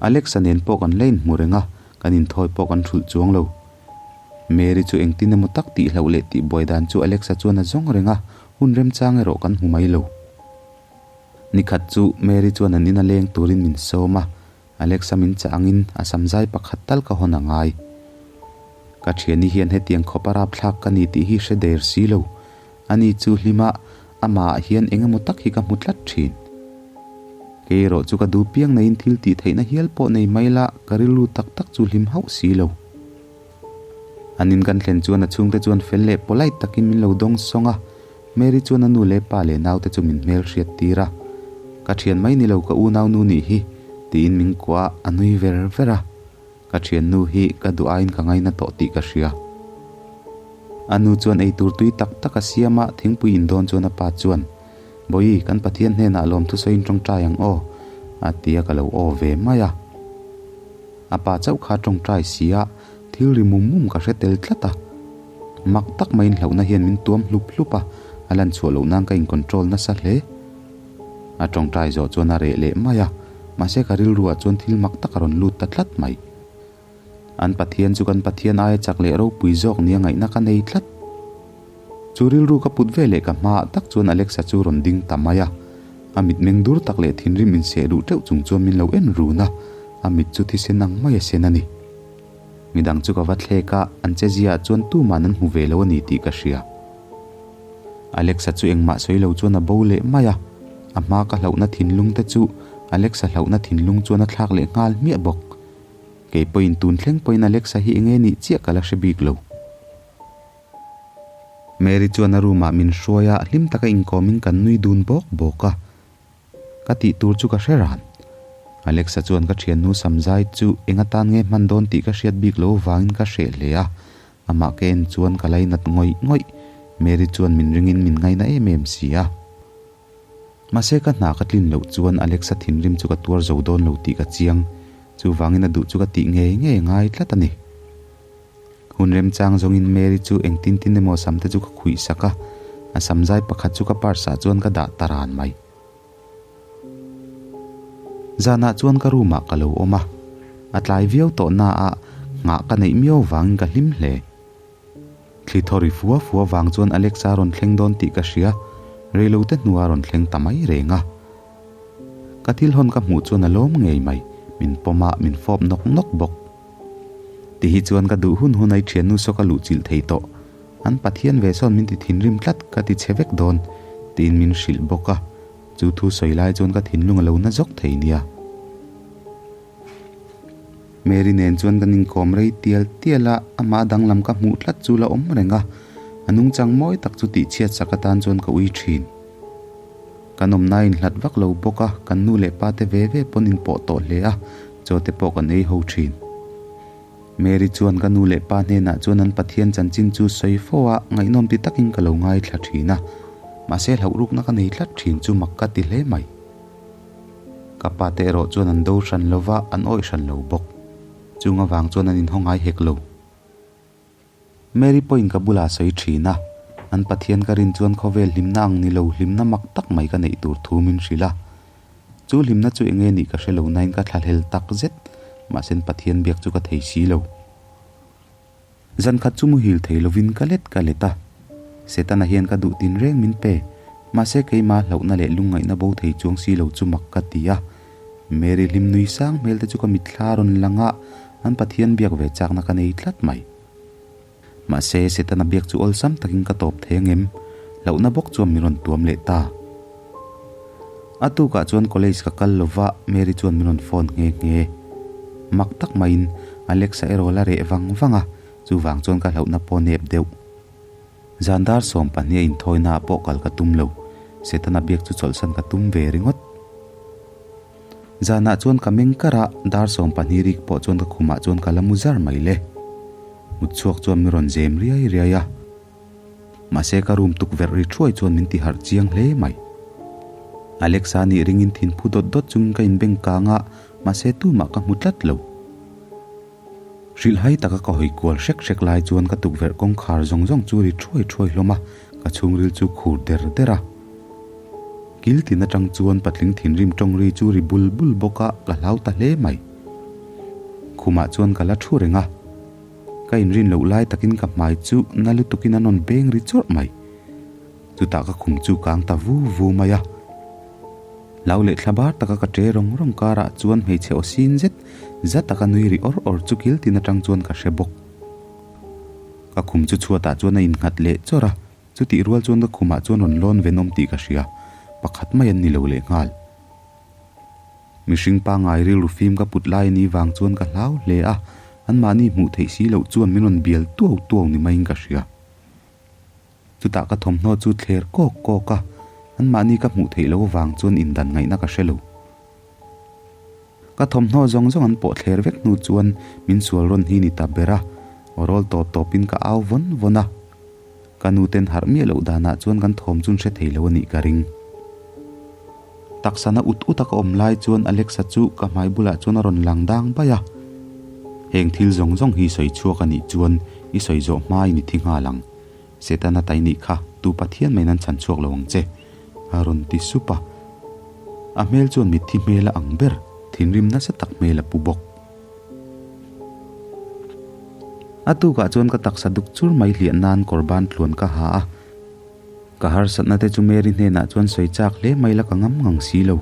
Alexa nen pawh kan la inhmu reng a, kan inthawi pawh kan hrulh chuang lo. Mary chu engtin emaw tak tih hlauh leh tih buai dan chu Alexa chuan a zawng reng a, hun remchang erawh kan hmu mai lo. Nikhat chu Mary chuan an ina leng turin min sawm a, Alexa min chah angin a samzai pakhat tal ka hawn a ngai. Ka thiani hian hetiang khawp a rapthlak ka ni tih hi hre der si lo. Ani chu hlima amah ah hian eng emaw tak hi ka hmu tlat thin. Kei erawh chu ka duh piang neiin thil tih theihna hial pawh nei mai la ka rilru tak tak chu hlim hauh si lo. An in kan thlen chuan a chhungte chuan fel leh polite takin min lo dawng sawng a, Mary chuan a nu leh pa leh naute chu min hmel hriat tir a, Ka thian mai ni lo ka unau nu nih hi, tiin min kuah a, a nui ver ver a. Ka thiannu hi ka duh aiin ka ngaina tawh tih ka hria. A nu chuan ei tur tui tak tak a siam a, thingpui in dawn chuan a pa chuan, Bawihi, kan Pathian hnenah lawmthusawiin tawngtai ang aw, a ti a ka lo aw ve mai a. A pa chauh kha tawngtai si a, thil ri mum mum ka hre tel tlat a. Mak tak maiin hlauhna hian min tuam hlup hlup a, a lan chhuah loh nan ka in control nasa hle. A tawngtai zawh chuan a reh leh mai a, mahse ka rilruah chuan thil mak tak a rawn lut ta tlat mai. An Pathian chu kan Pathian aia chak leh ropui zawk nia ngaihna ka nei tlat. Chu rilru ka put ve leh ka hmaah tak chuan Alexa chu rawn ding ta mai a. A mit meng dur tak leh thinrim inseh duh teuh chung chuan min lo en run a, a mit chu thisen ang mai a sen a ni. Midang chu ka va thlek a, an che ziaah chuan tuman an hmu ve lo a ni tih ka hria. Alexa chu engmah sawi lo chuan a bo leh mai a, a hma ka hlauhna thinlung te chu Alexa hlauhna thinlung chuan a thlak leh nghal hmiah bawk. Kei pawhin tun thleng pawhin Alexa hi enge nih chiah ka la hre bik lo. Mary chuan a room ah min hruai a, hlim taka inkawmin kan nui dun bawk bawk a. Ka tih tur chu ka hre ran. Alexa chuan ka thiannu Samzai chu eng atan nge hman dawn tih ka hriat bik lo vangin ka hreh hle a, amah ka en chuan ka lainat ngawih ngawih. Mary chuan min ringin min ngaina em em si a. Mahse ka hna ka tlin loh chuan Alexa thinrim chu ka tuar zo dawn lo tih ka chiang. Chuvangin a duh chu ka tih ngei ngei a ngai tlat a ni. Hun remchang zawngin Mary chu engtin tin emaw sam te chu ka khuih sak a, a sam zai pakhat chu ka purse ah chuan ka dah ta ran mai. Zanah chuan ka room ah ka lo awm a, a tlai viau tawh na ah nghah ka neih miau vangin ka hlim hle. Thli thaw ri fua fua vang chuan Alexa rawn thleng dawn tih ka hria, reilote hnua rawn thleng ta mai reng a. Ka thil hawn ka hmuh chuan a lawm ngei mai, min pawm a, min fawp nawk nawk bawk. Ti hi chuan ka duh hun hun ai thiannu saw ka luh chilh thei tawh. An Pathian ve sawn min ti thinrim tlat ka ti chhe vek dawn, tiin min hrilh bawk a, chu thu sawi lai chuan ka thinlung a lo na zawk thei nia. Mary nen chuan kan inkawm rei tial tial a, amah danglam ka hmuh tlat chu la awm reng a, a nungchang mawi tak chu tihchhiat sak atan chuan ka ui thin. Kan awmna inhlat vak lo bawk a, kan nu leh pa te ve ve pawn inpawh tawh hle a, chaw te pawh kan ei ho thin. Mary chuan ka nu leh pa hnenah chuan an Pathian chanchin chu sawi fo a, ngaihnawm ti takin ka lo ngaithla thin a, mahse hlauhrukna ka nei tlat thin chu mak ka ti hle mai. Ka pa te erawh chuan an do hran lo va, an awih hran lo bawk. Chung avang chuan an inhaw ngai hek lo. Mary pawhin ka bulah a sawi thin a, an Pathian ka rin chuan khawvel hlimna ang ni lo hlimna mak tak mai ka neih tur thu min hrilh a. Chu hlimna chu enge nih ka hre lo nain ka thlahlel tak zet, mahse Pathian biak chu ka thei si lo. Zan khat chu muhil thei lovin ka let ka let a, Setana hian ka duh tin reng min pe, mahse keimah hlauhna leh lungngaihna bo thei chuang si lo chu mak ka ti a. Mary hlim nui sang hmel te chu ka mitthla rawn lang a, an Pathian biak ve chakna ka nei tlat mai. Mahse Setana biak chu awlsam takin ka tawp thei angem? Hlauhna bawk chuan min rawn tuam leh ta. A tukah chuan college ka kal lova, Mary chuan min rawn phone nghe nghe. Mak tak maiin Alexa erawh la reh vang vang a, chuvang chuan ka hlauhna pawh nep deuh. Zan dar 12 a inthawina ah pawh kal ka tum lo, Setana biak chu chawlhsan ka tum ve ringawt. Zanah chuan ka meng kar a, dar 12 rik pawh chuan ka khumah chuan ka la mu zar mai le. Mut chhuak chuan min rawn zem riai riai a. Mahse ka room tukverh ri thuai chuan min ti harh chiang hle mai. Alexa nih ringin thinphu dawt dawt chungin ka inbeng kang a, mahse tumah ka hmu tlat lo. Hrilhhai taka ka hawi kual hrek hrek lai chuan ka tukverh kawngkhar zawng zawng chu ri thuai thuai hlawm a, ka chhungril chu khur der der a. Kil tin atang chuan patling thinrim tawng ri chu ri bul bul bawk a, ka hlau ta hle mai. Khumah chuan ka la thu reng a. Ka inrin loh lai takin ka hmai chu na lutukin a nawn beng ri chawrh mai. Chutah ka khum chu kang ta vu vu mai a. Hlau leh thla bar taka ka ṭe rawng rawng karah chuan hmeichhe aw sin zet zat taka nui ri awr awr chu kil tin aṭang chuan ka hre bawk. Ka khum chu chhuatah chuan a innghat leh chawrh a, chutih rual chuan ka khumah chuan rawn lawn venawm tih ka hria, pakhat mai an ni lo lehnghal. Mihring pangngai rilru fim ka put lai a nih vang chuan ka hlau hle a, anmahni hmuh theih si loh chuan min rawn bial tuau tuau ni maiin ka hria. Chutah ka thawmhnaw chu thler kawk kawk a, anmahni ka hmuh theih loh avang chuan indan ngaihna ka hre lo. Ka thawmhnaw zawng zawng an pawh thler vek hnu chuan min sual rawn hi ni ta ber a, aw rawl tawp tawpin ka au vawn vawn a. Ka nuten harh miah loh danah chuan kan thawm chu an hre thei lo a nih ka ring. Taksana ut ut a ka awm lai chuan Alexa chu ka hmai bulah chuan a rawn lang dang bai a. Heng thil zawng zawng hi sawi chhuak a nih chuan i sawi zawh hmain i thi nghal ang. Setana tai nih kha tu Pathian maiin an chhan chhuak lo ang che, a rawn ti sup a. A hmel chuan mitthi hmel a ang ber, thinrim nasa tak hmel a pu bawk. A tukah chuan ka taksa duk chur mai hliah nan kawr ban tluan ka ha a. Ka harsatna te chu Mary hnenah chuan sawi chak hle mai la ka ngam ngang si lo.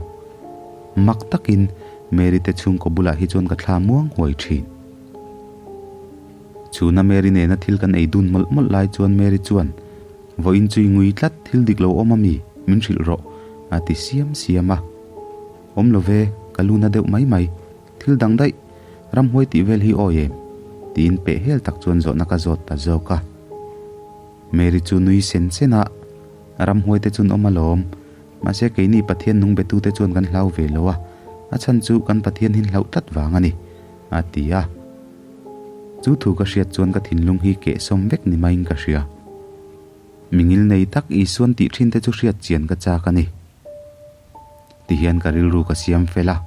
Mak takin Mary te chhungkaw bulah hi chuan ka thla muang huai thin. Chhuna Mary nena thil kan ei dun mawlh mawlh lai chuan Mary chuan, Vawiin chu i ngui tlat, thil dik lo awm a mi? Min hrilh rawh, a ti siam siam a. Awm lo ve, ka lu na deuh mai mai. Thil dang daih, ramhuai tih vel hi awi em? Tiin peh hel tak chuan zawhna ka zawt ta zawk a. Mary chu nui sen sen a, Ramhuai te chuan awm alawm, mahse keini Pathian nung betute chuan kan hlau ve lo a, a chhan chu kan Pathian hin hlauh tlat vang a ni, a ti a. Chu thu ka hriat chuan ka thinlung hi kehsawm vek ni maiin ka hria. Mingil nei tak Isuan tih thin te chu hriat chian ka chak a ni. Tihian ka rilru ka siam fel a.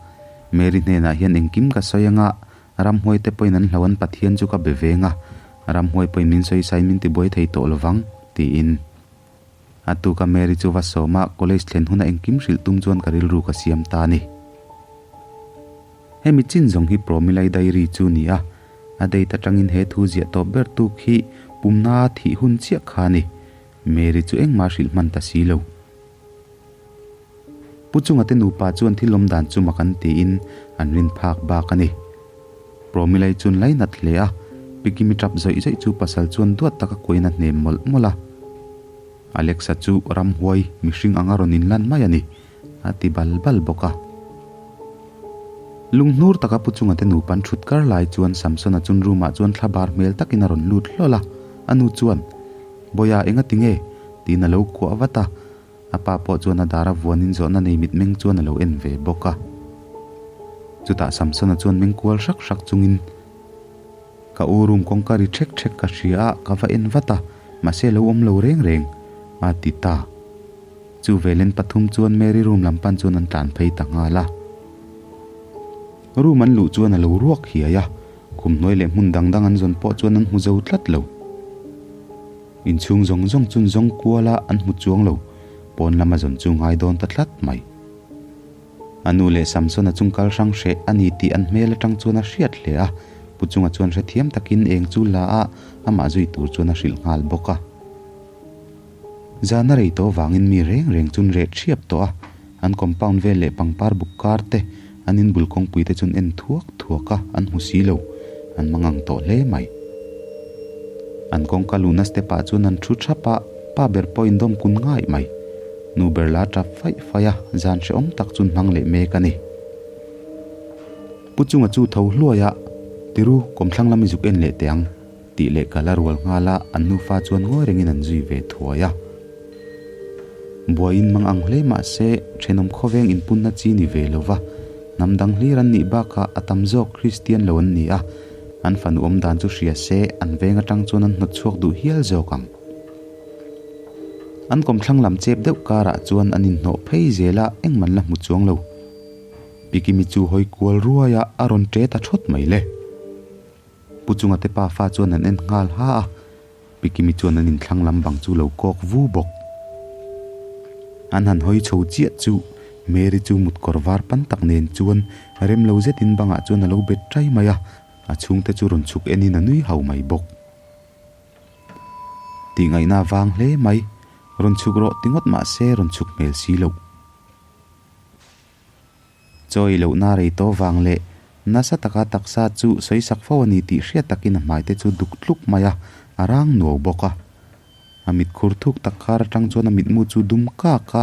Mary hnenah hian engkim ka sawi anga, ramhuai te pawhin an hlo an Pathian chu ka be veng a, ramhuai pawhin min sawi sain min tibuai thei tawh lovang, tiin. A tuka Mary chu va sawm a, college thlen huna engkim hrilh tum chuan ka rilru ka siam ta a ni. Hemi chin zawng hi Promilai Diary chu ni a, a date atangin he thu ziah tawp ber tuk hi pumna thih hun chiah kha a ni. Mary chu engmah hrilh hman ta si lo. Pu chunga te nupa chuan thil awm dan chu mak an tiin an rin phak bak a ni. Promilai chuan lainat hle a, Pikimi tap zawih zawih chu pasal chuan duat taka kuain a hnem mawlh mawlh a. Alexa chu ramhuai mihring anga rawn inlan mai a ni, a ti bal bal bawk a. Lunghnur taka pu chunga te nupan thut kar lai chuan Samsona chun room ah chuan thla bar hmel takin a rawn lut hlawl a, a nu chuan, Bawia enga tinge? tiin a lo kuah vat a, a pa pawh chuan a dar a vuanin zawhna nei mitmeng chuan a lo en ve bawk a. Chutah Samsona chuan meng kual hrak hrak chungin, Ka u room kawngka ri ṭhek ṭhek ka hria a, ka va en vat a, mahse a lo awm lo reng reng, a ti ta. Chu velen pathum chuan Mary room lam pan chuan an tlan phei ta nghal a. Room an luh chuan a lo ruak hiai a, khum hnuai leh hmun dang dang an zawn pawh chuan an hmu zo tlat lo. Inchhung zawng zawng chun zawng kual a an hmu chuang lo, pawn lama zawn chu ngai dawn ta tlat mai. A nu leh Samsona chung kal hrang hreh a ni tih an hmel atang chuan a hriat hle a, Pu chunga chuan hrethiam takin eng chu la a, amah zui tur chuan a hrilh nghal bawk a. Zan a rei tawh vangin mi reng reng chun reh thiap tawh a, an compound vel leh pangpar buk kar te, an inbul kawngpui te chun en thuak thuak a, an hmu si lo, an mangang tawh hle mai. An kawngka luhna step ah chuan an thu thap a, pa ber pawh indawm kun ngaih mai. Nu ber la tap faih faih a, zan hrehawm tak chun hmang leh mek a ni. Pu chunga chu tho hluai a, Tiru, kawmthlang lam i zuk en leh teh ang. Tih leh kal a rual nghal a, an nufa chuan ngawi rengin an zui ve thuai a. Buaiin mang ang hle mah se, thenawm khawveng inpunna chi ni ve lo va, hnam dang hlir an nih bakah a tam zawk Kristian lo an ni a, an fanu awm dan chu hria se, an veng atang chuan an hnawt chhuak duh hial zawk ang. An kawmthlang lam chep deuh karah chuan an inhnawh phei zel a, engman la hmu chuang lo. Pikimi chu hawi kual ruai a, a rawn ṭe ta thawt mai le. Pu chunga te pa fa chuan an en nghal ha a, Pi Kimi chuan an inthlang lam bang chu lo kawk vu bawk. An han hawi chho chiah chu Mary chu mutkawr var pan tak nen chuan rem lo zetin bangah chuan a lo bet ṭai mai a, a chhungte chu rawn chhuk enin a nui hau mai bawk. Tihngaihna a vang hle mai, rawn chhuk rawh ti ngawt mah se rawn chhuk hmel si loh. Chawi lohna rei tawh vang leh nasa taka taksa chu sawi sak fo a ni tih hriat takin a hmaite chu duk tluk mai a, a rang nuau bawk a. A mit khur thuk tak khar atang chuan a mitmu chu dum kak a,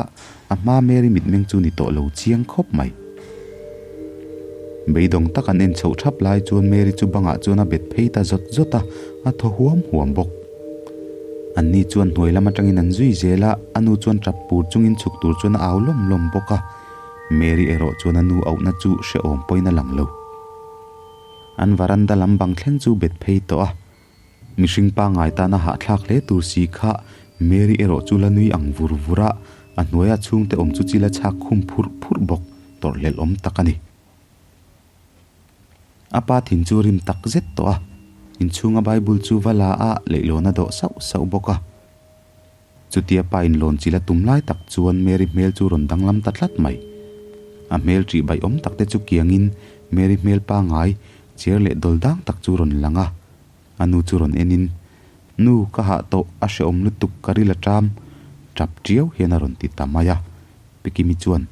a hma Mary mitmeng chu ni tawh lo chiang khawp mai. Beidawng tak an en chhoh thap lai chuan Mary chu bangah chuan a bet phei ta zawt zawt a, a thaw huam huam bawk. Anni chuan hnuai lam atangin an zui zel a, a nu chuan tap pur chungin chhuk tur chuan a au lawm lawm bawk a. Mary erawh chuan a nu auhna chu hrehawm pawhin a lang lo. An varanda lam bang thleng chu bet phei tawh a, mihring pangngai tana hahthlak hle tur si kha Mary erawh chu la nui ang vur vur a, a hnuaia chhungte awm chu chil a chhak khum phurh phurh bawk, tawrhhlelh awm tak a ni. A pa thin chu rim tak zet tawh a, inchhunga Bible chu va la a, leihlawn a dawh sauh sauh bawk a. Chutia pa in lawn chil a tum lai tak chuan Mary hmel chu rawn danglam ta tlat mai. A hmel ṭih baih awm tak te chu kiangin Mary hmel pangai, chair leh dawl dang tak chu rawn lang a. A nu chu rawn en in, Nu, ka hah tawh, a hrehawm lutuk, ka ril a ṭam, ṭap ṭiau hian a rawn ti ta mai a. Pi Kimi chuan,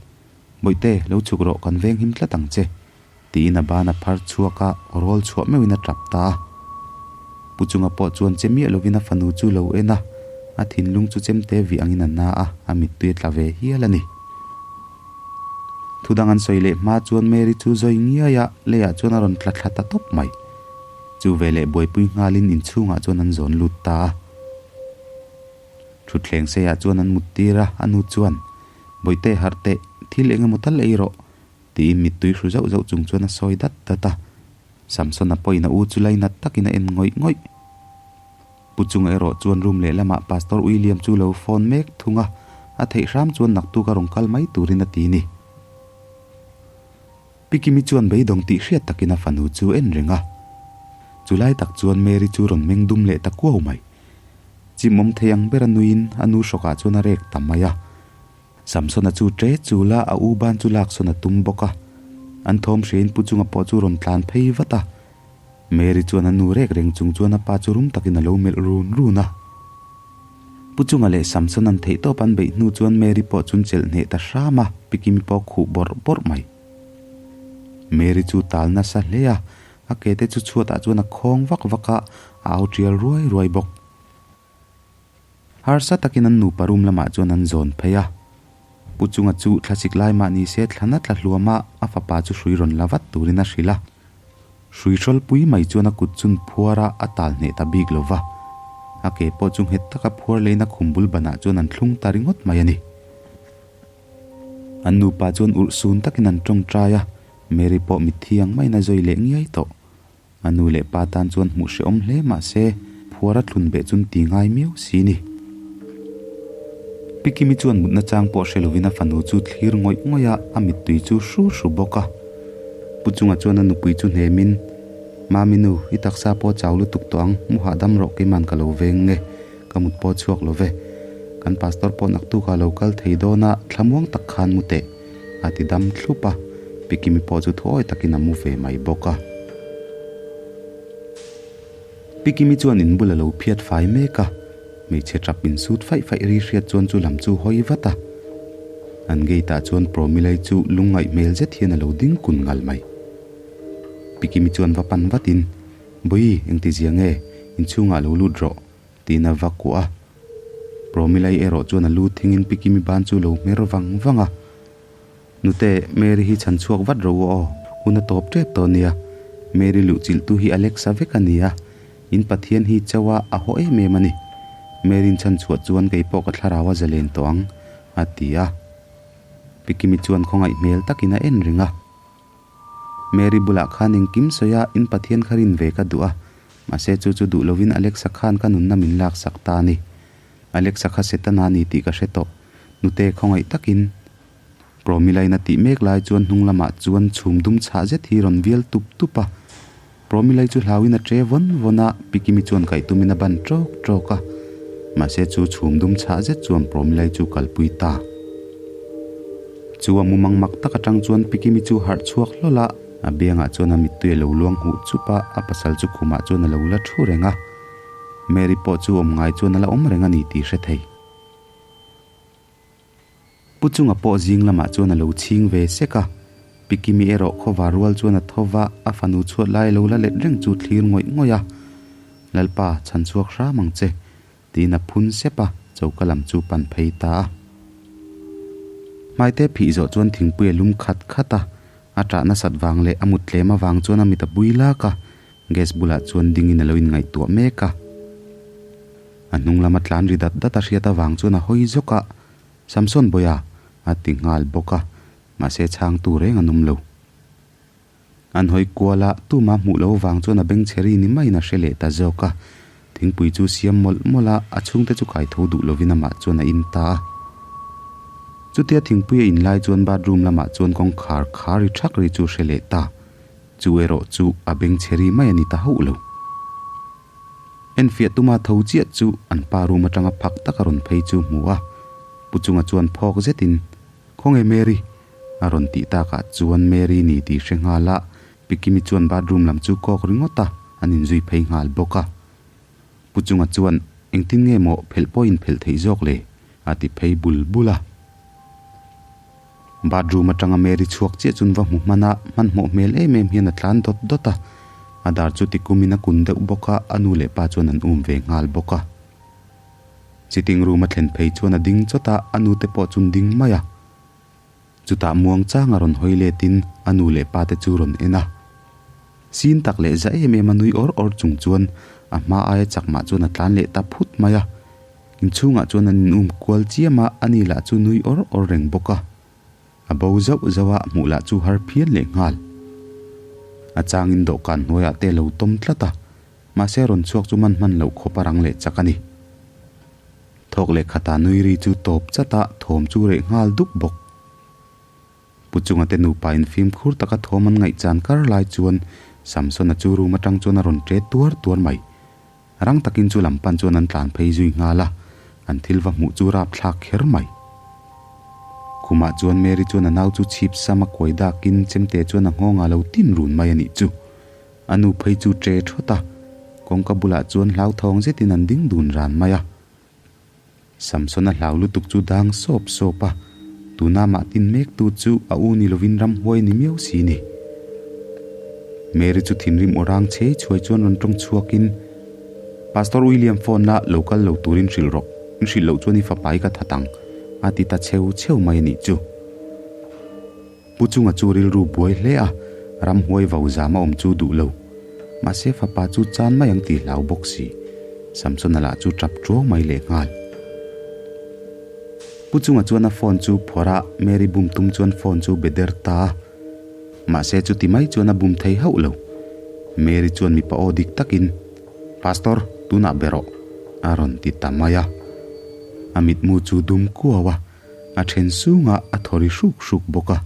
Bawihte, lo chhuk rawh, kan veng him tlat ang che, Tiin a ban a phar chhuak a, rawl chhuah meuhin a tap ta a. Pu chunga pawh chuan che miah lovin a fanu chu lo en a, a thinlung chu chemte vih angin a na a, a mittui a tla ve hial a ni. Thudang an sawi leh hma chuan Mary chu zawi ngiai a, leiah chuan a rawn tla thla ta tawp mai. Chu veleh buaipui nghalin inchhungah chuan an zawn lut ta a. Thutthleng seiah chuan an mut tir a, a nu chuan, Bawihte harh teh, thil eng emaw tal ei rawh, Tiin mittui hru zauh zauh chung chuan a sawi dat dat a. Samsona pawhin a u chu lainat takin a en ngawih ngawih. Pu chunga erawh chuan room lehlamah Pastor William chu lo phone mek thung a, a theih hram chuan naktuk a rawn kal mai turin a ti ni. Pi Kimi chuan beidawng tih hriat takin a fanu chu en reng a. Chulai tak chuan Mary chu rawn meng dum leh ta kuau mai. Chimawm thei ang ber a nuiin a nu hrawkah chuan a rek ta mai a. Samsona chu ṭe chul a, a u ban chu laksawn a tum bawk a. An thawm hriain Pu Chunga pawh chu rawn tlan phei vat a. Mary chuan a nu rek reng chung chuan a pa chu rum takin a lo melh run run a. Pu Chunga leh Samson an theih tawp an beih hnu chuan Mary pawh chun chelh hneh ta hram a, Pi Kimi pawh khuh bawrh bawrh mai. Mary chu tal nasa hle a, a ke te chu chhuatah chuan a khawng vak vak a, a au tial ruai ruai bawk. Harsa takin an nupa room lamah chuan an zawn phei a. Pu Chunga chu thlasik lai mah ni se thlana tla hluam a, a fapa chu hrui rawn la vat turin a hrilh a. Hrui hrawlpui mai chuan a kut chun phuar a, a tal hneh ta bik lo va. A ke pawh chu nghet taka phuar leiin a khum bul banah chuan an thlung ta ringawt mai a ni. An nupa chuan urh sun takin an tawngtai a, Mary pawh mitthi ang maiin a zawi leh ngiai tawh. A nu leh pa tan chuan hmuh hrehawm hle mah se, phuar a thlun beh chun ti ngai miau si ni. Pi Kimi chuan mutna chang pawh hre lovin a fanu chu thlir ngawih ngawih a, a mittui chu hru hru bawk a. Pu Chunga chuan a nupui chu hnemin, Mami nu, i taksa pawh chau lutuk tawh ang, mu hahdam rawh keiman ka lo veng nge, ka mut pawh chhuak lo ve. Kan pastor pawh naktuk ah lo kal thei dawn a, thlamuang tak khan mu teh. A ti dam thlup a, Pi Kimi pawh chu thuawi takin a mu ve mai bawk a. Pi Kimi chuan in bul a lo phiat fai mek a, hmeichhe tap in sut faih faih ri hriat chuan chu lam chu hawi vat a. An gate ah chuan Promilai chu lungngaih hmel zet hian a lo ding kun ngal mai. Pi Kimi chuan va pan vatin, Bawi, engtizia nge? Inchhungah lo lut rawh. Tiin a va kuah a. Promilai erawh chuan a lu thingin Pi Kimi ban chu lo hmer vang vang a. Nute, Mary hi chhan chhuak vat rawh u aw, hun a tawp tep tawh nia. Mary luh chilh tu hi Alexa vek a ni a, in Pathian hi chauh a a haw em em a ni. Mary'n chhan chhuah chuan kei pawh ka thlarau a zalen tawh ang, a ti a. Pi Kimi chuan khawngaih hmel takin a en reng a. Mary bulah khan engkim sawi a, in Pathian kha rin ve ka duh a, mahse chu chu duh lovin Alexa khan ka nunna min laksak ta a ni. Alexa kha Setana a ni tih ka hre tawh, nute khawngaih takin Promila-in a tih mek lai chuan hnung lamah chuan chhum dum chhah zet hi rawn vial tup tup a. Promila-i chu hlauin a che vawn vawn a, Pi Kimi chuan kaih tumin a ban tawk tawk a. Mahse chu chhum dum chhah zet chuan Promila-i chu kalpui ta. Chu a mumang mak tak atang chuan Pi Kimi chu harh chhuak hlawl a, a biangah chuan a mittui a lo luang huh chup a, a pasal chu khumah chuan a lo la thu reng a. Mary pawh chu awm ngai chuan a la awm reng a ni tih hre thei. Pu Chunga pawh zing lamah chuan a lo chhing ve sek a, Pi Kimi erawh khawvar rual chuan a tho va, a fanu chhuat lai lo la let reng chu thlir ngawih ngawih a, Lalpa, chhan chhuak hram ang che, tiin a phun sep a, choka lam chu pan phei ta a. Hmaite phih zawh chuan thingpui a lum khat khat a, a ṭah nasat vang leh a mut tlem avang chuan a mit a bui lak a, gas bulah chuan dingin a lo inngaihtuah mek a. A hnung lama tlan ri dat dat a hriat avang chuan a hawi zawk a, Samson Bawia a ti nghal bawk a, mahse chhangtu reng an awm lo. An hawi kual a, tuma hmuh loh vang chuan a bengchhe ri ni maiin a hre leh ta zawk a. Thingpui chu siam mawlh mawlh a, a chhungte chu kai tho duh lovin amah chuan a in ta a. Chutia thingpui a in lai chuan bathroom lamah chuan kawngkhar khar ri thak ri chu a hre leh ta. Chu erawh chu a bengchhe ri mai a ni ta hauh lo. Enfiah tuma tho chiah chu an pa room atanga phak taka rawn phei chu hmu a, Pu Chunga chuan phawk zetin, Khawnge Mary? a rawn tih takah chuan Mary ni tih hre nghal a, Pi Kimi chuan bathroom lam chu kawk ringawt a, an inzui phei nghal bawk a. Pu Chunga chuan, Engtin nge maw phelh pawh inphelh theih zawk le? a ti phei bul bul a. Bathroom atanga Mary chhuak chiah chun va hmu hman a, hmanhmawh hmel em em hian a tlan dawt dawt a. A dar chu tikumin a kun deuh bawk a, a nu leh pa chuan an um ve nghal bawk a. Sitting room a thlen phei chuan a ding chawt a, a nu te pawh chun ding mai a. Chutah muang chang a rawn hawi letin a nu leh pa te chu rawn en a. Sin tak leh za em em a nui awr awr chung chuan a hma aia chak mah chuan a tlan leh ta phut mai a. Inchhungah chuan an in um kual chiam a, ani lah chu nui awr awr reng bawk a. A bo zauh zauh a, hmuh lah chu har phian leh nghal. A changin dawhkan hnuaiah te a lo tawm tlat a, mahse rawn chhuak chu man hman loh khawp a rang leh chak a ni. Thawk leh khatah nui ri chu tawp chat a, thawm chu reh nghal duk bawk. Pu Chunga te nupa in fimkhur taka thawm an ngaih chan kar lai chuan Samsona chu room atang chuan a rawn ṭe tuar tuar mai. Rang takin chu lam pan chuan an tlan phei zui nghal a, an thil va hmuh chu rapthlak kher mai. Khumah chuan Mary chuan a nau chu chhip sam a kuai dakin chemte chuan a nghawng a lo tin run mai a nih chu. A nu phei chu ṭe thawt a, kawngka bulah chuan hlauthawng zetin an ding dun ran mai a. Samsona hlau lutuk chu dang sawp sawp a, tuna mah tin mek tu chu a u ni lovin ramhuai ni miau si ni. Mary chu thinrim aw rang chhei chhuai chuan rawn tawng chhuakin, Pastor William phone la lo kal lo turin hrilh rawh, in hrilh loh chuan i fapa i ka that ang, a ti ta cheu cheu mai a nih chu. Pu Chunga chu rilru buai hle a, ramhuai vau zam a awm chu duh lo. Mahse fapa chu chan mai ang tih hlau bawk si. Samsona lah chu tap tuau mai leh nghal. Pu Chunga chuan a phone chu phuar a, Mary bum tum chuan phone chu be der ta a. Mahse chuti mai chuan a bum thei hauh lo. Mary chuan mipa aw dik takin, Pastor, tunah be rawh, a rawn ti ta mai a. A mitmu chu dum kuau a. A then sungah a thaw ri hruk hruk bawk a.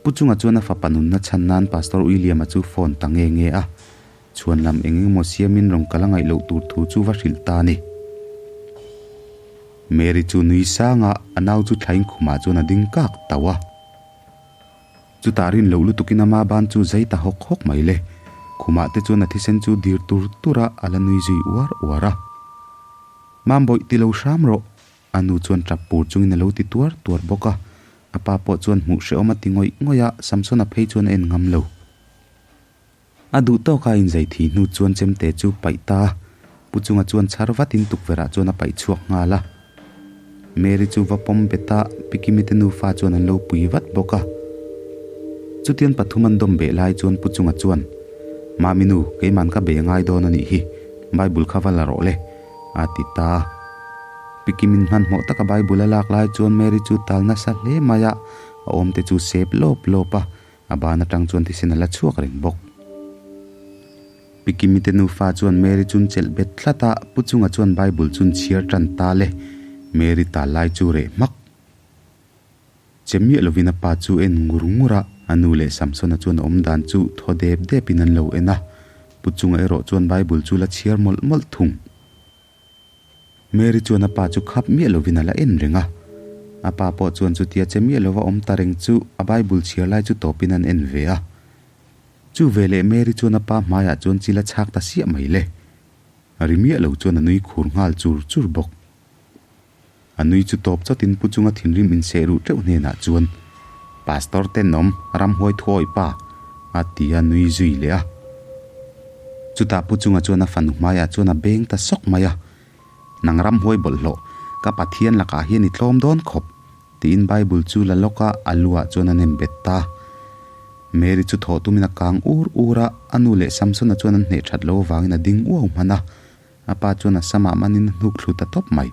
Pu Chunga chuan a fapa nunna chhan nan Pastor William-a chu phone ta nge nge a, chhuan lam eng eng emaw siamin rawn kal a ngaih loh tur thu chu va hrilh ta a ni. Mary chu nui sanga a nau chu thlain khumah chuan a ding kak tauh a. Chutah rin loh lutukin ama ban chu zai ta hawk hawk mai le. Khumah te chuan a thisen chu dir tur tur a, a la nui zui uar uar a. Mambawih ti lo hram rawh, a nu chuan tap pur chungin a lo ti tuar tuar bawk a. A pa pawh chuan hmuh hrehawm a ti ngawih ngawih a, Samsona phei chuan a en ngam lo. A duh tawk a inzai thih hnu chuan chemte chu paih ta a, Pu Chunga chuan chhar vatin tukverhah chuan a paih chhuak nghal a. Mary chu va pawm bet a, Pi Kimi te nufa chuan an lo pui vat bawk a. Chutian pathum an dawm beh lai chuan Pu Chunga chuan, Mami nu, keiman ka bei ngai dawn a nih hi, Bible kha va la rawh le, a ti ta a. Pi Kimin hmanhmawh taka Bible a lak lai chuan Mary chu tal nasa hle mai a, a awmte chu sep lawp lawp a, a ban atang chuan thisen a la chhuak reng bawk. Pi Kimi te nufa chuan Mary chun chelh bet tlat a, Pu Chunga chuan Bible chun chhiar tan ta le, Mary tal lai chu reh hmak. Che miah lovin a pa chu en ngur ngur a, a nu leh Samsona chuan a awm dan chu thaw dep depin an lo en a, Pu Chunga erawh chuan Bible chu la chhiar mawlh mawlh thung. Mary chuan a pa chu khap miah lovin a la en reng a, a pa pawh chuan chutia che miah lova awm ta reng chu a Bible chhiar lai chu tawpin an en ve a. Chu veleh Mary chuan a pa hmaiah chuan chil a chhak ta siah mai le. Ri miah lo chuan a nui khur nghal chur chur bawk. A nui chu tawp chawtin pu chunga thinrim inseh ruh teuh hnenah chuan, Pastor tenawm, ramhuai thuawi pa, a ti a nui zui leh a. Chutah pu chunga chuan a fanu hmaiah chuan a beng ta sawk mai a, Nang ramhuai bawlhhlawh, ka Pathian lakah hian i tlawm dawn khawp, tiin Bible chu la lawk a, a luah chuan a nem bet ta. Mary chu thawh tumin a kang ur ur a, a nu leh Samsona chuan an hneh that lo avangin a ding uau hman a. A pa chuan a samah manin a hnuk thlu ta tawp mai.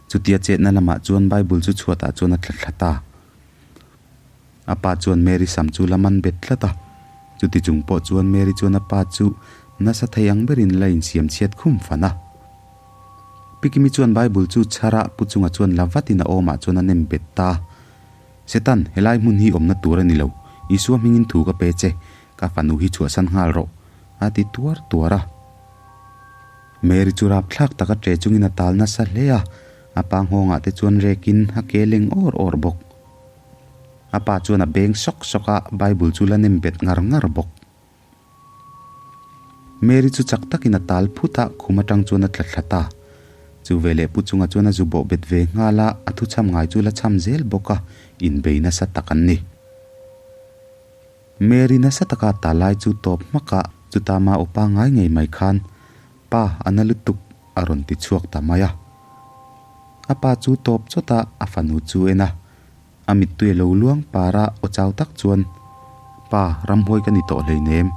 Chutia chetna lamah chuan Bible chu chhuatah chuan a tla thla ta. A pa chuan Mary sam chu la man bet tlat a. Chuti chung pawh chuan Mary chuan a pa chu nasa thei ang berin la insiam chhiat khum fan a. Pi Kimi chuan Bible chu chhar a, pu chunga chuan la vatin a awmah chuan a nem bet ta. Setan, helai hmun hi awmna tur a ni lo. Isua hmingin thu ka pe che, ka fanu hi chhuahsan nghal rawh, a ti tuar tuar a. Mary chu rapthlak taka ṭe chungin a tal nasa hle a, a pa nghawngah te chuan rekin a ke leng awr awr bawk. A pa chuan a beng sawk sawk a, Bible chu la nem bet ngar ngar bawk. Mary chu chak takin a tal phut a, khum atang chuan a tla thla ta. Chu veleh pu chunga chuan a zu bawh bet ve nghal a, a thuchham ngai chu la chham zel bawk a, inbei nasa tak an ni. Mary nasa taka ta lai chu tawp hmak a, chuta ma upa ngai ngei mai khan, Pa, a na lutuk, a rawn ti chhuak ta mai a. A pa chu tawp chawt a, a fanu chu en a. A mittui a lo luang par a, aw chau tak chuan, Pa, ramhuai ka ni tawh hleinem,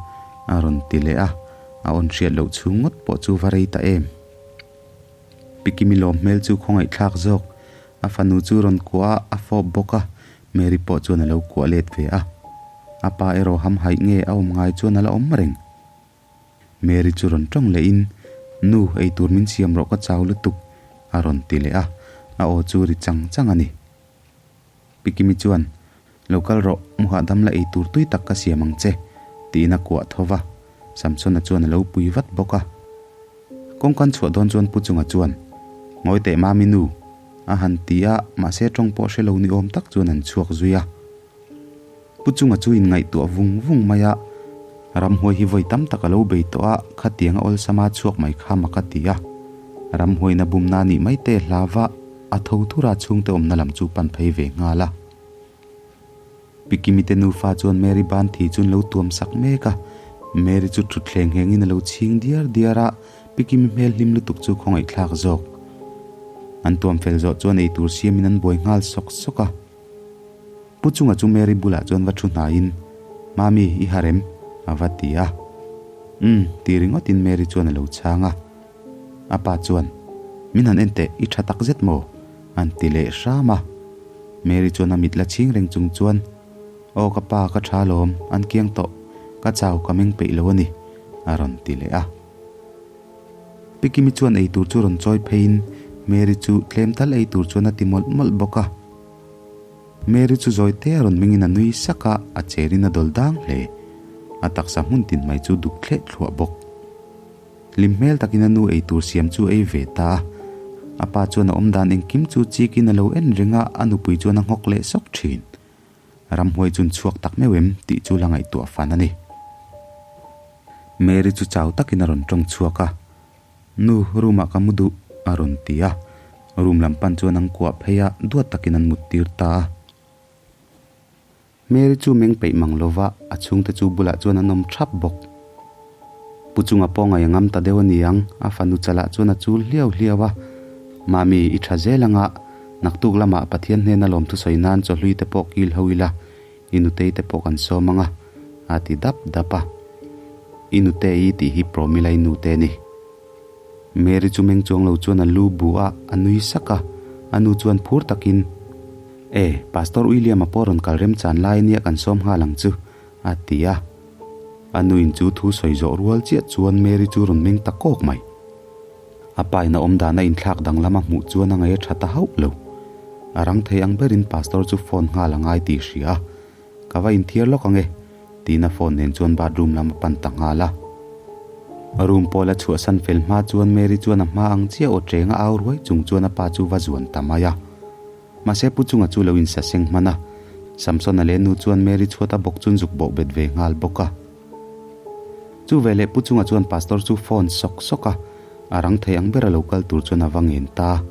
a rawn ti leh a, a awn hriat loh chhung ngawt pawh chu va rei ta em. Pikimi lawm hmel chu khawngaihthlak zawk, a fanu chu rawn kuah a, a fawp bawk a, Mary pawh chuan a lo kuah let ve a. A pa erawh hamhaih nge a awm ngai chuan a la awm reng. Mary chu rawn tawng lehin, Nu, eitur min siam rawh ka chau lutuk, a rawn ti leh a, a aw chu ri chang chang a ni. Pi Kimi chuan, Lo kal rawh, mu hahdam la ei tur tui tak ka siam ang che, tiin a kuah tho va. Samsona chuan a lo pui vat bawk a. Kawngkan chhuah dawn chuan Pu Chunga chuan, Ngawi teh Mami nu, a han ti a, mahse tawng pawh hre lo ni awm tak chuan an chhuak zui a. Pu Chunga chu inngaihtuah vung vung mai a, Ramhuai hi vawi tam tak a lo bei tawh a, khatiang a awlsama chhuak mai kha mak a ti a. Ramhuaina bumna nih mai te hlava a tho thura chhungte awmna lam chu pan phei ve nghal a. Pi Kimi te nufa chuan Mary ban thi chu an lo tuam sak mek a, Mary chu thutthleng nghengin a lo chhing diar diar a, Pi Kimi hmel hlim lutuk chu khawngaihthlak zawk. An tuam fel zawh chuan eitur siamin an buai nghal sawk sawk a. Pu Chunga chu Mary bulah chuan va thu hnaiin, Mami, i harh em? a va ti a. Umm, ti ringawtin Mary chuan a lo chhang a. A pa chuan, Min han en teh, i tha tak zet maw? an ti leh hram a. Mary chuan a mit la chhing reng chung chuan, Aw ka pa, ka tha alawm, an kiang tawh, ka chau, ka meng peih lo a ni, a rawn ti leh a. Pi Kimi chuan ei tur chu rawn chawi pheiin Mary chu tlem tal ei tur chuan a ti mawlh mawlh bawk a. Mary chu zawi te a rawn mengin a nui sak a, a cherin a dawl dang hle. A taksa hmun tin mai chu duk thleh thluah bawk. Hlim hmel takin a nu ei tur siam chu ei ve ta a. A pa chuan a awm dan engkim chu chikin a lo en reng a, a nupui chuan a nghawk leh sawk thin. Ramhuai chun chhuak tak meuh em tih chu la ngaihtuah fan a ni. Mary chu chau takin a rawn tawng chhuak a, Nu, room ah ka mu duh, a rawn ti a. Room lam pan chuan an kuah phei a, duat takin an mut tir ta a. Mary chu meng peih mang lo va, a chhungte chu bulah chuan an awm thap bawk. Pu chunga pawh ngaih a ngam ta deuh a ni ang, a fanu chalah chuan a chul hliau hliau a. Mami, i tha zel anga, naktuk lamah Pathian hnena lawmthusawi nan chawhlui te pawh kil ho ila, i nutei te pawh kan sawm anga, a ti dap dap a. I nutei tih hi Promila-i nute a ni. Mary chu meng chuang lo chuan a lu bu a, a nui sak a. A nu chuan phur takin, E, Pastor William-a pawh rawn kal remchan lai ania kan sawm nghal ang chu, a ti a. A nuin chu thu sawi zawh rual chiah chuan Mary chu rawn meng ta kawk mai. A paina awm dana inthlak danglam a hmuh chuan a ngaih a tha ta hauh lo. A rang thei ang berin Pastor chu phone nghal a ngai tih hria a, Ka va inthiar lawk ang e, tiin a phone nen chuan bathroom lam a pan ta nghal a. Room pawh la chhuahsan fel hma chuan Mary chuan a hma ang chiah aw ṭeng a au ruai chung chuan a pa chu va zuan ta mai a. Mahse Pu Chunga chu lo insa seng hman a, Samsona leh nu chuan Mary chhuat a bawk chun zuk bawh bet ve nghal bawk a. Chu veleh Pu Chunga chuan Pastor chu phone sawk sawk a, a rang thei ang bera lo kal tur chuan a va ngen ta.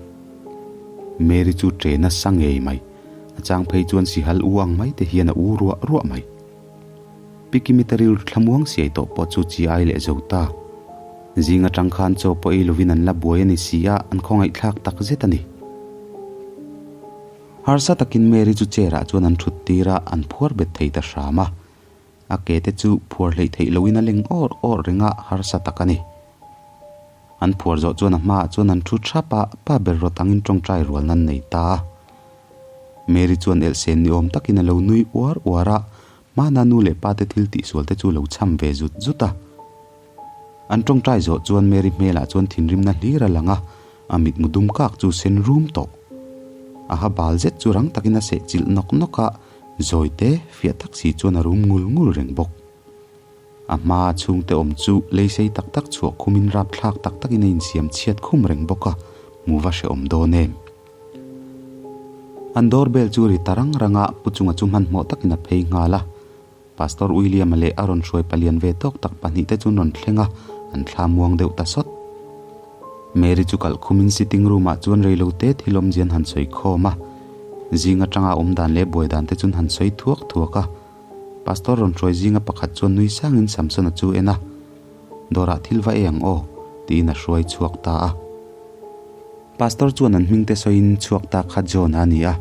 Mary chu ṭe nasa ngei mai. A chang phei chuan sihal u ang mai te hian a u ruah ruah mai. Pi Kimi te rilru thlamuang siai tawh pawh chu chi ai leh zo ta. Zing atang khan chaw pawh ei lovin an la buai a ni si a, an khawngaihthlak tak zet a ni. Harsa takin Mary chu chair ah chuan an thut tir a, an phuar bet thei ta hram a. A ke te chu phuar hleih theih loin a leng awr awr reng a, harsa tak a ni. An phuar zawh chuan a hmaah chuan an thu thap a, pa ber rawt angin tawngtai rual nan nei ta a. Mary chuan elhsen ni awm takin a lo nui uar uar a, hmana nu leh pa te thil tihsual te chu lo cham ve zut zut a. An tawngtai zawh chuan Mary hmelah chuan thinrimna hlir a lang a, a mitmu dum kak chu sen rum tawh. A ha bal zet chu rang takin a seh chilh nawk nawk a, zawi te fiah tak si chuan a rum ngul ngul reng bawk. A hmaa chhungte awm chu leisei tak tak chhuah khumin rapthlak tak takin a insiam chhiat khum reng bawk a, hmu va hrehawm dawn em? An door bell chu ri ta rang rang a, Pu Chunga chu hmanhmawh takin a phei nghal a. Pastor William-a leh a rawn hruai palian ve tawk tak pahnihte chu an rawn thleng a, an thla muang deuh ta sawt. Mary chu kalh khumin sitting room-ah chuan reilote thil awmzia an han sawi khawm a, zing atanga awm dan leh buai dan te chu an han sawi thuak thuak a. Pastor rawn hruai zinga pakhat chuan nui sangin Samsona chu en a, Dawrah thil va ei ang aw, tiin a hruai chhuak ta a. Pastor chuan an hmingte sawiin chhuak ta kha John-a a ni a,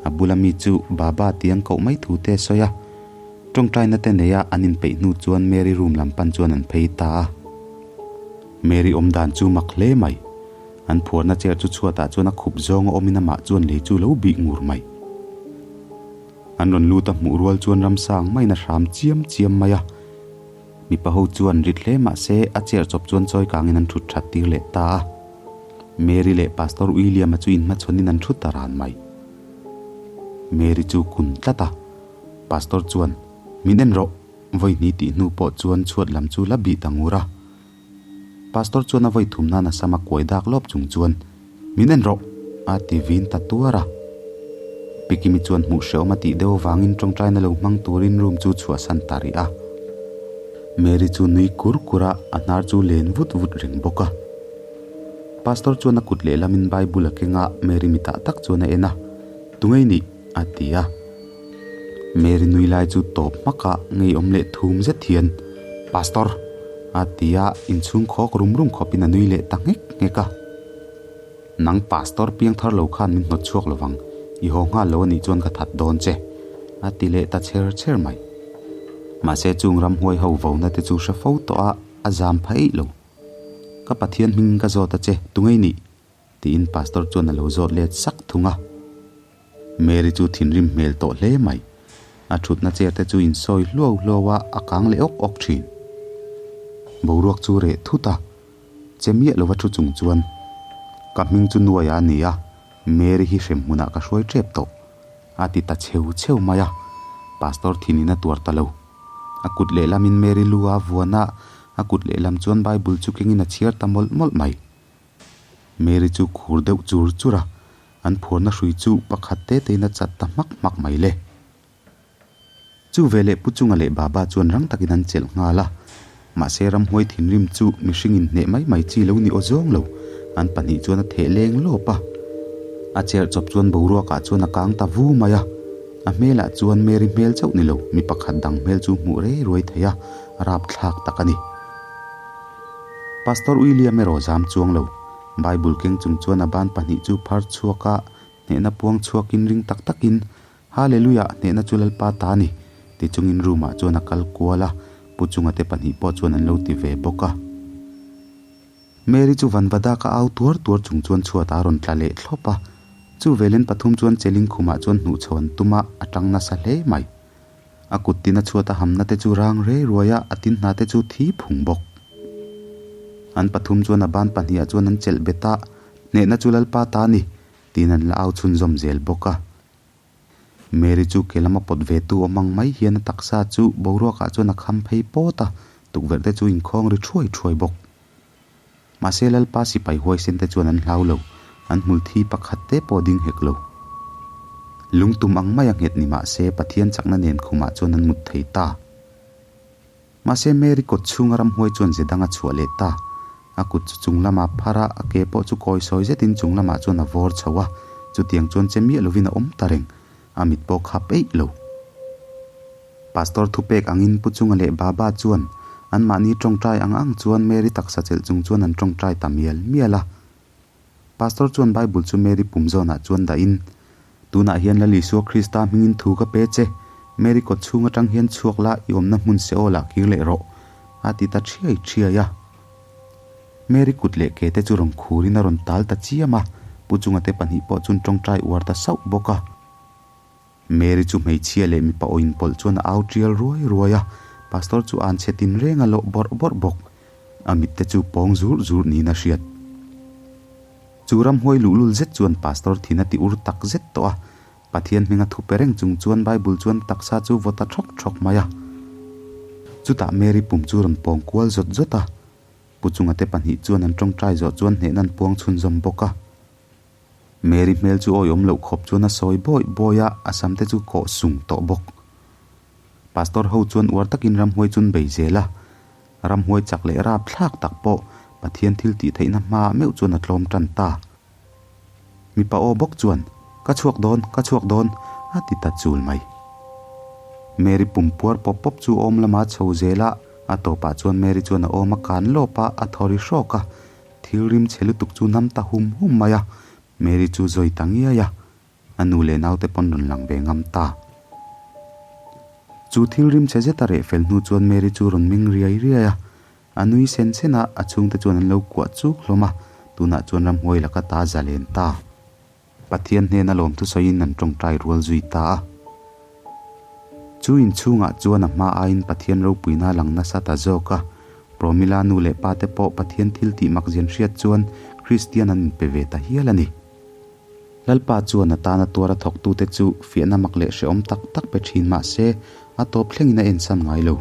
a bula mi chu Baba tih an koh mai thu te a sawi a. Tawngtaina te neia an inpeih hnu chuan Mary room lam pan chuan an phei ta a. Mary awm dan chu mak hle mai. An phuarna chair chu chhuatah chuan a khup zawng a awmin amah chuan lei chu lo bih ngur mai. An rawn lut a hmuh rual chuan ramsang maiin a hram chiam chiam mai a. Mipa ho chuan rit hle mah se a chair chawp chuan chawi kangin an thut that tir leh ta a. Mary leh Pastor William-a chu inhmachhawnin an thu ta ran mai. Mary chu kun tlat a. Pastor chuan, Min en rawh! Vawi hnih tih hnu pawh chuan chhuat lam chu la bih ta ngur a. Pastor chuan a vawi thum nan a sam a kuai dak lawp chung chuan, Min en rawh! a ti vin ta tuar a. Pi Kimi chuan hmuh hrehawm a tih deuh avangin tawngtaina lo hmang turin room chu chhuahsan ta rih a. Mary chu nui kur kur a, a hnar chu len vut vut reng bawk a. Pastor chuan a kut lehlamin Bible a keng a, Mary mitah tak chuan a en a, Tungei nih? a ti a. Mary nui lai chu tawp hmak a, ngeiawm leh thum zet hian, Pastor! a ti a, inchhung khawk rum rum khawpin a nui leh ta nghek nghek a. Nang Pastor piang thar lo khan min hnawt chhuak lovang, i haw nghal lo a nih chuan ka that dawn che, a ti leh ta chher chher mai. Mahse chung ramhuai ho vona te chu hre fo tawh a, a zam phaih lo. Ka Pathian hming ka zawt a che, tungei nih? tiin Pastor chuan a lo zawt let sak thung a. Mary chu thinrim hmel tawh hle mai. A thutna chair te chu insawi hluau hluau a, a kang leh awk awk thin. Boruak chu reh thut a, che miah lova thu chung chuan, Ka hming chu Nuaia a ni a, Mary hi hrem hmunah ka hruai tep tawh, a ti ta cheu cheu mai a. Pastor thinin a tuar ta lo. A kut lehlamin Mary lu a vuan a, a kut lehlam chuan Bible chu kengin a chhiar ta mawlh mawlh mai. Mary chu khur deuh chur chur a, an phuarna hrui chu pakhat te tein a chat ta hmak hmak mai le. Chu veleh Pu Chunga leh Baba chuan rang takin an chelh nghal a, mahse ramhuai thinrim chu mihring inhneh mai mai chi lo ni aw zawng lo, an pahnih chuan a theh leng lawp a. A cherh chawp chuan boruakah chuan a kang ta vu mai a, a hmelah chuan Mary hmel chauh ni lo, mi pakhat dang hmel chu hmuh rei ruai thei a, rapthlak tak a ni. Pastor William erawh zam chuang lo. Bible keng chung chuan a ban pahnih chu phar chhuak a, hnehna puang chhuakin ring tak takin, Hallelujah, hnehna chu Lalpa ta a ni, ti chungin room ah chuan a kal kual a, Pu Chunga te pahnih pawh chuan an lo ti ve bawk a. Mary chu vanvada ka au tuar tuar chung chuan chhuat a rawn tla leh thlawp a, chu velen pathum chuan chelling khumah chuan hnuhchho an tum a, a tang nasa hle mai. A kut tin a chhuat a hamna te chu rang rei ruai a, a tin hna te chu thi phung bawk. An pathum chuan a ban pahnih ah chuan an chelh bet a, Hnehna chu Lalpa ta a ni, tiin an la au chhunzawm zel bawk a. Mary chu ke lama pawt ve tu awm ang mai hian a taksa chu boruak ah chuan a kham phei pawt a, tukverh te chu inkhawng ri thuai thuai bawk. Mahse Lalpa sipai huaisen te chuan an hlau lo, an hmul thi pakhat te pawh ding hek lo. Lungtum ang mai a nghet ni mahse Pathian chakna nen khumah chuan an mut thei ta. Mahse Mary kawt chhunga ramhuai chuan ze dang a chhuah leh ta. A kut chu chung lamah phar a, a ke pawh chu kawi sawi zetin chung lamah chuan a vawr chho a, chutiang chuan che miah lovin a awm ta reng, a mit pawh khap eih lo. Pastor thupek angin Pu Chunga leh Baba chuan anmahni tawngtai ang ang chuan Mary taksa chelh chung chuan an tawngtai ta mial mial a. Pastor chuan Bible chu Mary pum zawnah chuan dahin, Tunah hian Lal Isua Krista hmingin thu ka pe che, Mary kawt chhung atang hian chhuak la, i awmna hmun Seol ah kir leh rawh, a ti ta thiai thiai a. Mary kut leh ke te chu rawn khurin a rawn tal ta chiam a, Pu Chunga te pahnih pawh chuan tawngtai uar ta sauh bawk a. Mary chu hmeichhia leh mipa aw inpawlh chuan a au tial ruai ruai a, Pastor chu an chhe tin reng a lawh bawrh bawrh bawk. A mit te chu pawng zur zur niin a hriat. Chu ramhuai luhlul zet chuan Pastor thin a ti ur tak zet tawh a, Pathian hminga thu pe reng chung chuan Bible chuan taksa chu vaw ta thawk thawk mai a. Chutah Mary pum chu rawn pawng kual zawt zawt a, Pu Chunga te pahnih chuan an tawngtai zawh chuan hnehna an puang chhunzawm bawk a. Mary hmel chu awiawm loh khawp chuan a sawi bawi bawi a, a sam te chu kawh sung tawh bawk. Pastor ho chuan uar takin ramhuai chun bei zel a, ramhuai chak leh rap thlak tak pawh Pathian thil tih theihna hmaah meuh chuan a tlawm tan ta. Mipa aw bawk chuan, Ka chhuak dawn, ka chhuak dawn, a ti ta chul mai. Mary pum puar pawp pawp chu awm lama chho zel a, a tawpah chuan Mary chuan a awm a kan lawp a, a thaw ri hrawk a, Thil rim chhe lutuk chu nam ta hum hum mai a, Mary chu zawi ta ngiai a, a nu leh naute pawn rawn lang ve ngam ta. Chu thil rim chhe zeta reh fel hnu chuan Mary chu rawn meng riai riai a, a nui sen sen a, a chhungte chuan an lo kuah chuk hlawm a, tunah chuan ramhuai laka ta za len ta. Pathian hnena lawmthu sawiin an tawngtai rual zui ta a. Chu inchhungah chuan a hma aiin Pathian ropuina a lang nasa ta zawk a. Promila nu leh pa te pawh Pathian thil tih mak zian hriat chuan Kristian an inpe ve ta hial a ni. Lalpa chuan a tana tuara thawktute chu fiahna mak leh hrehawm tak tak pe thin mah se, a tawp thlengin a ensan ngai lo.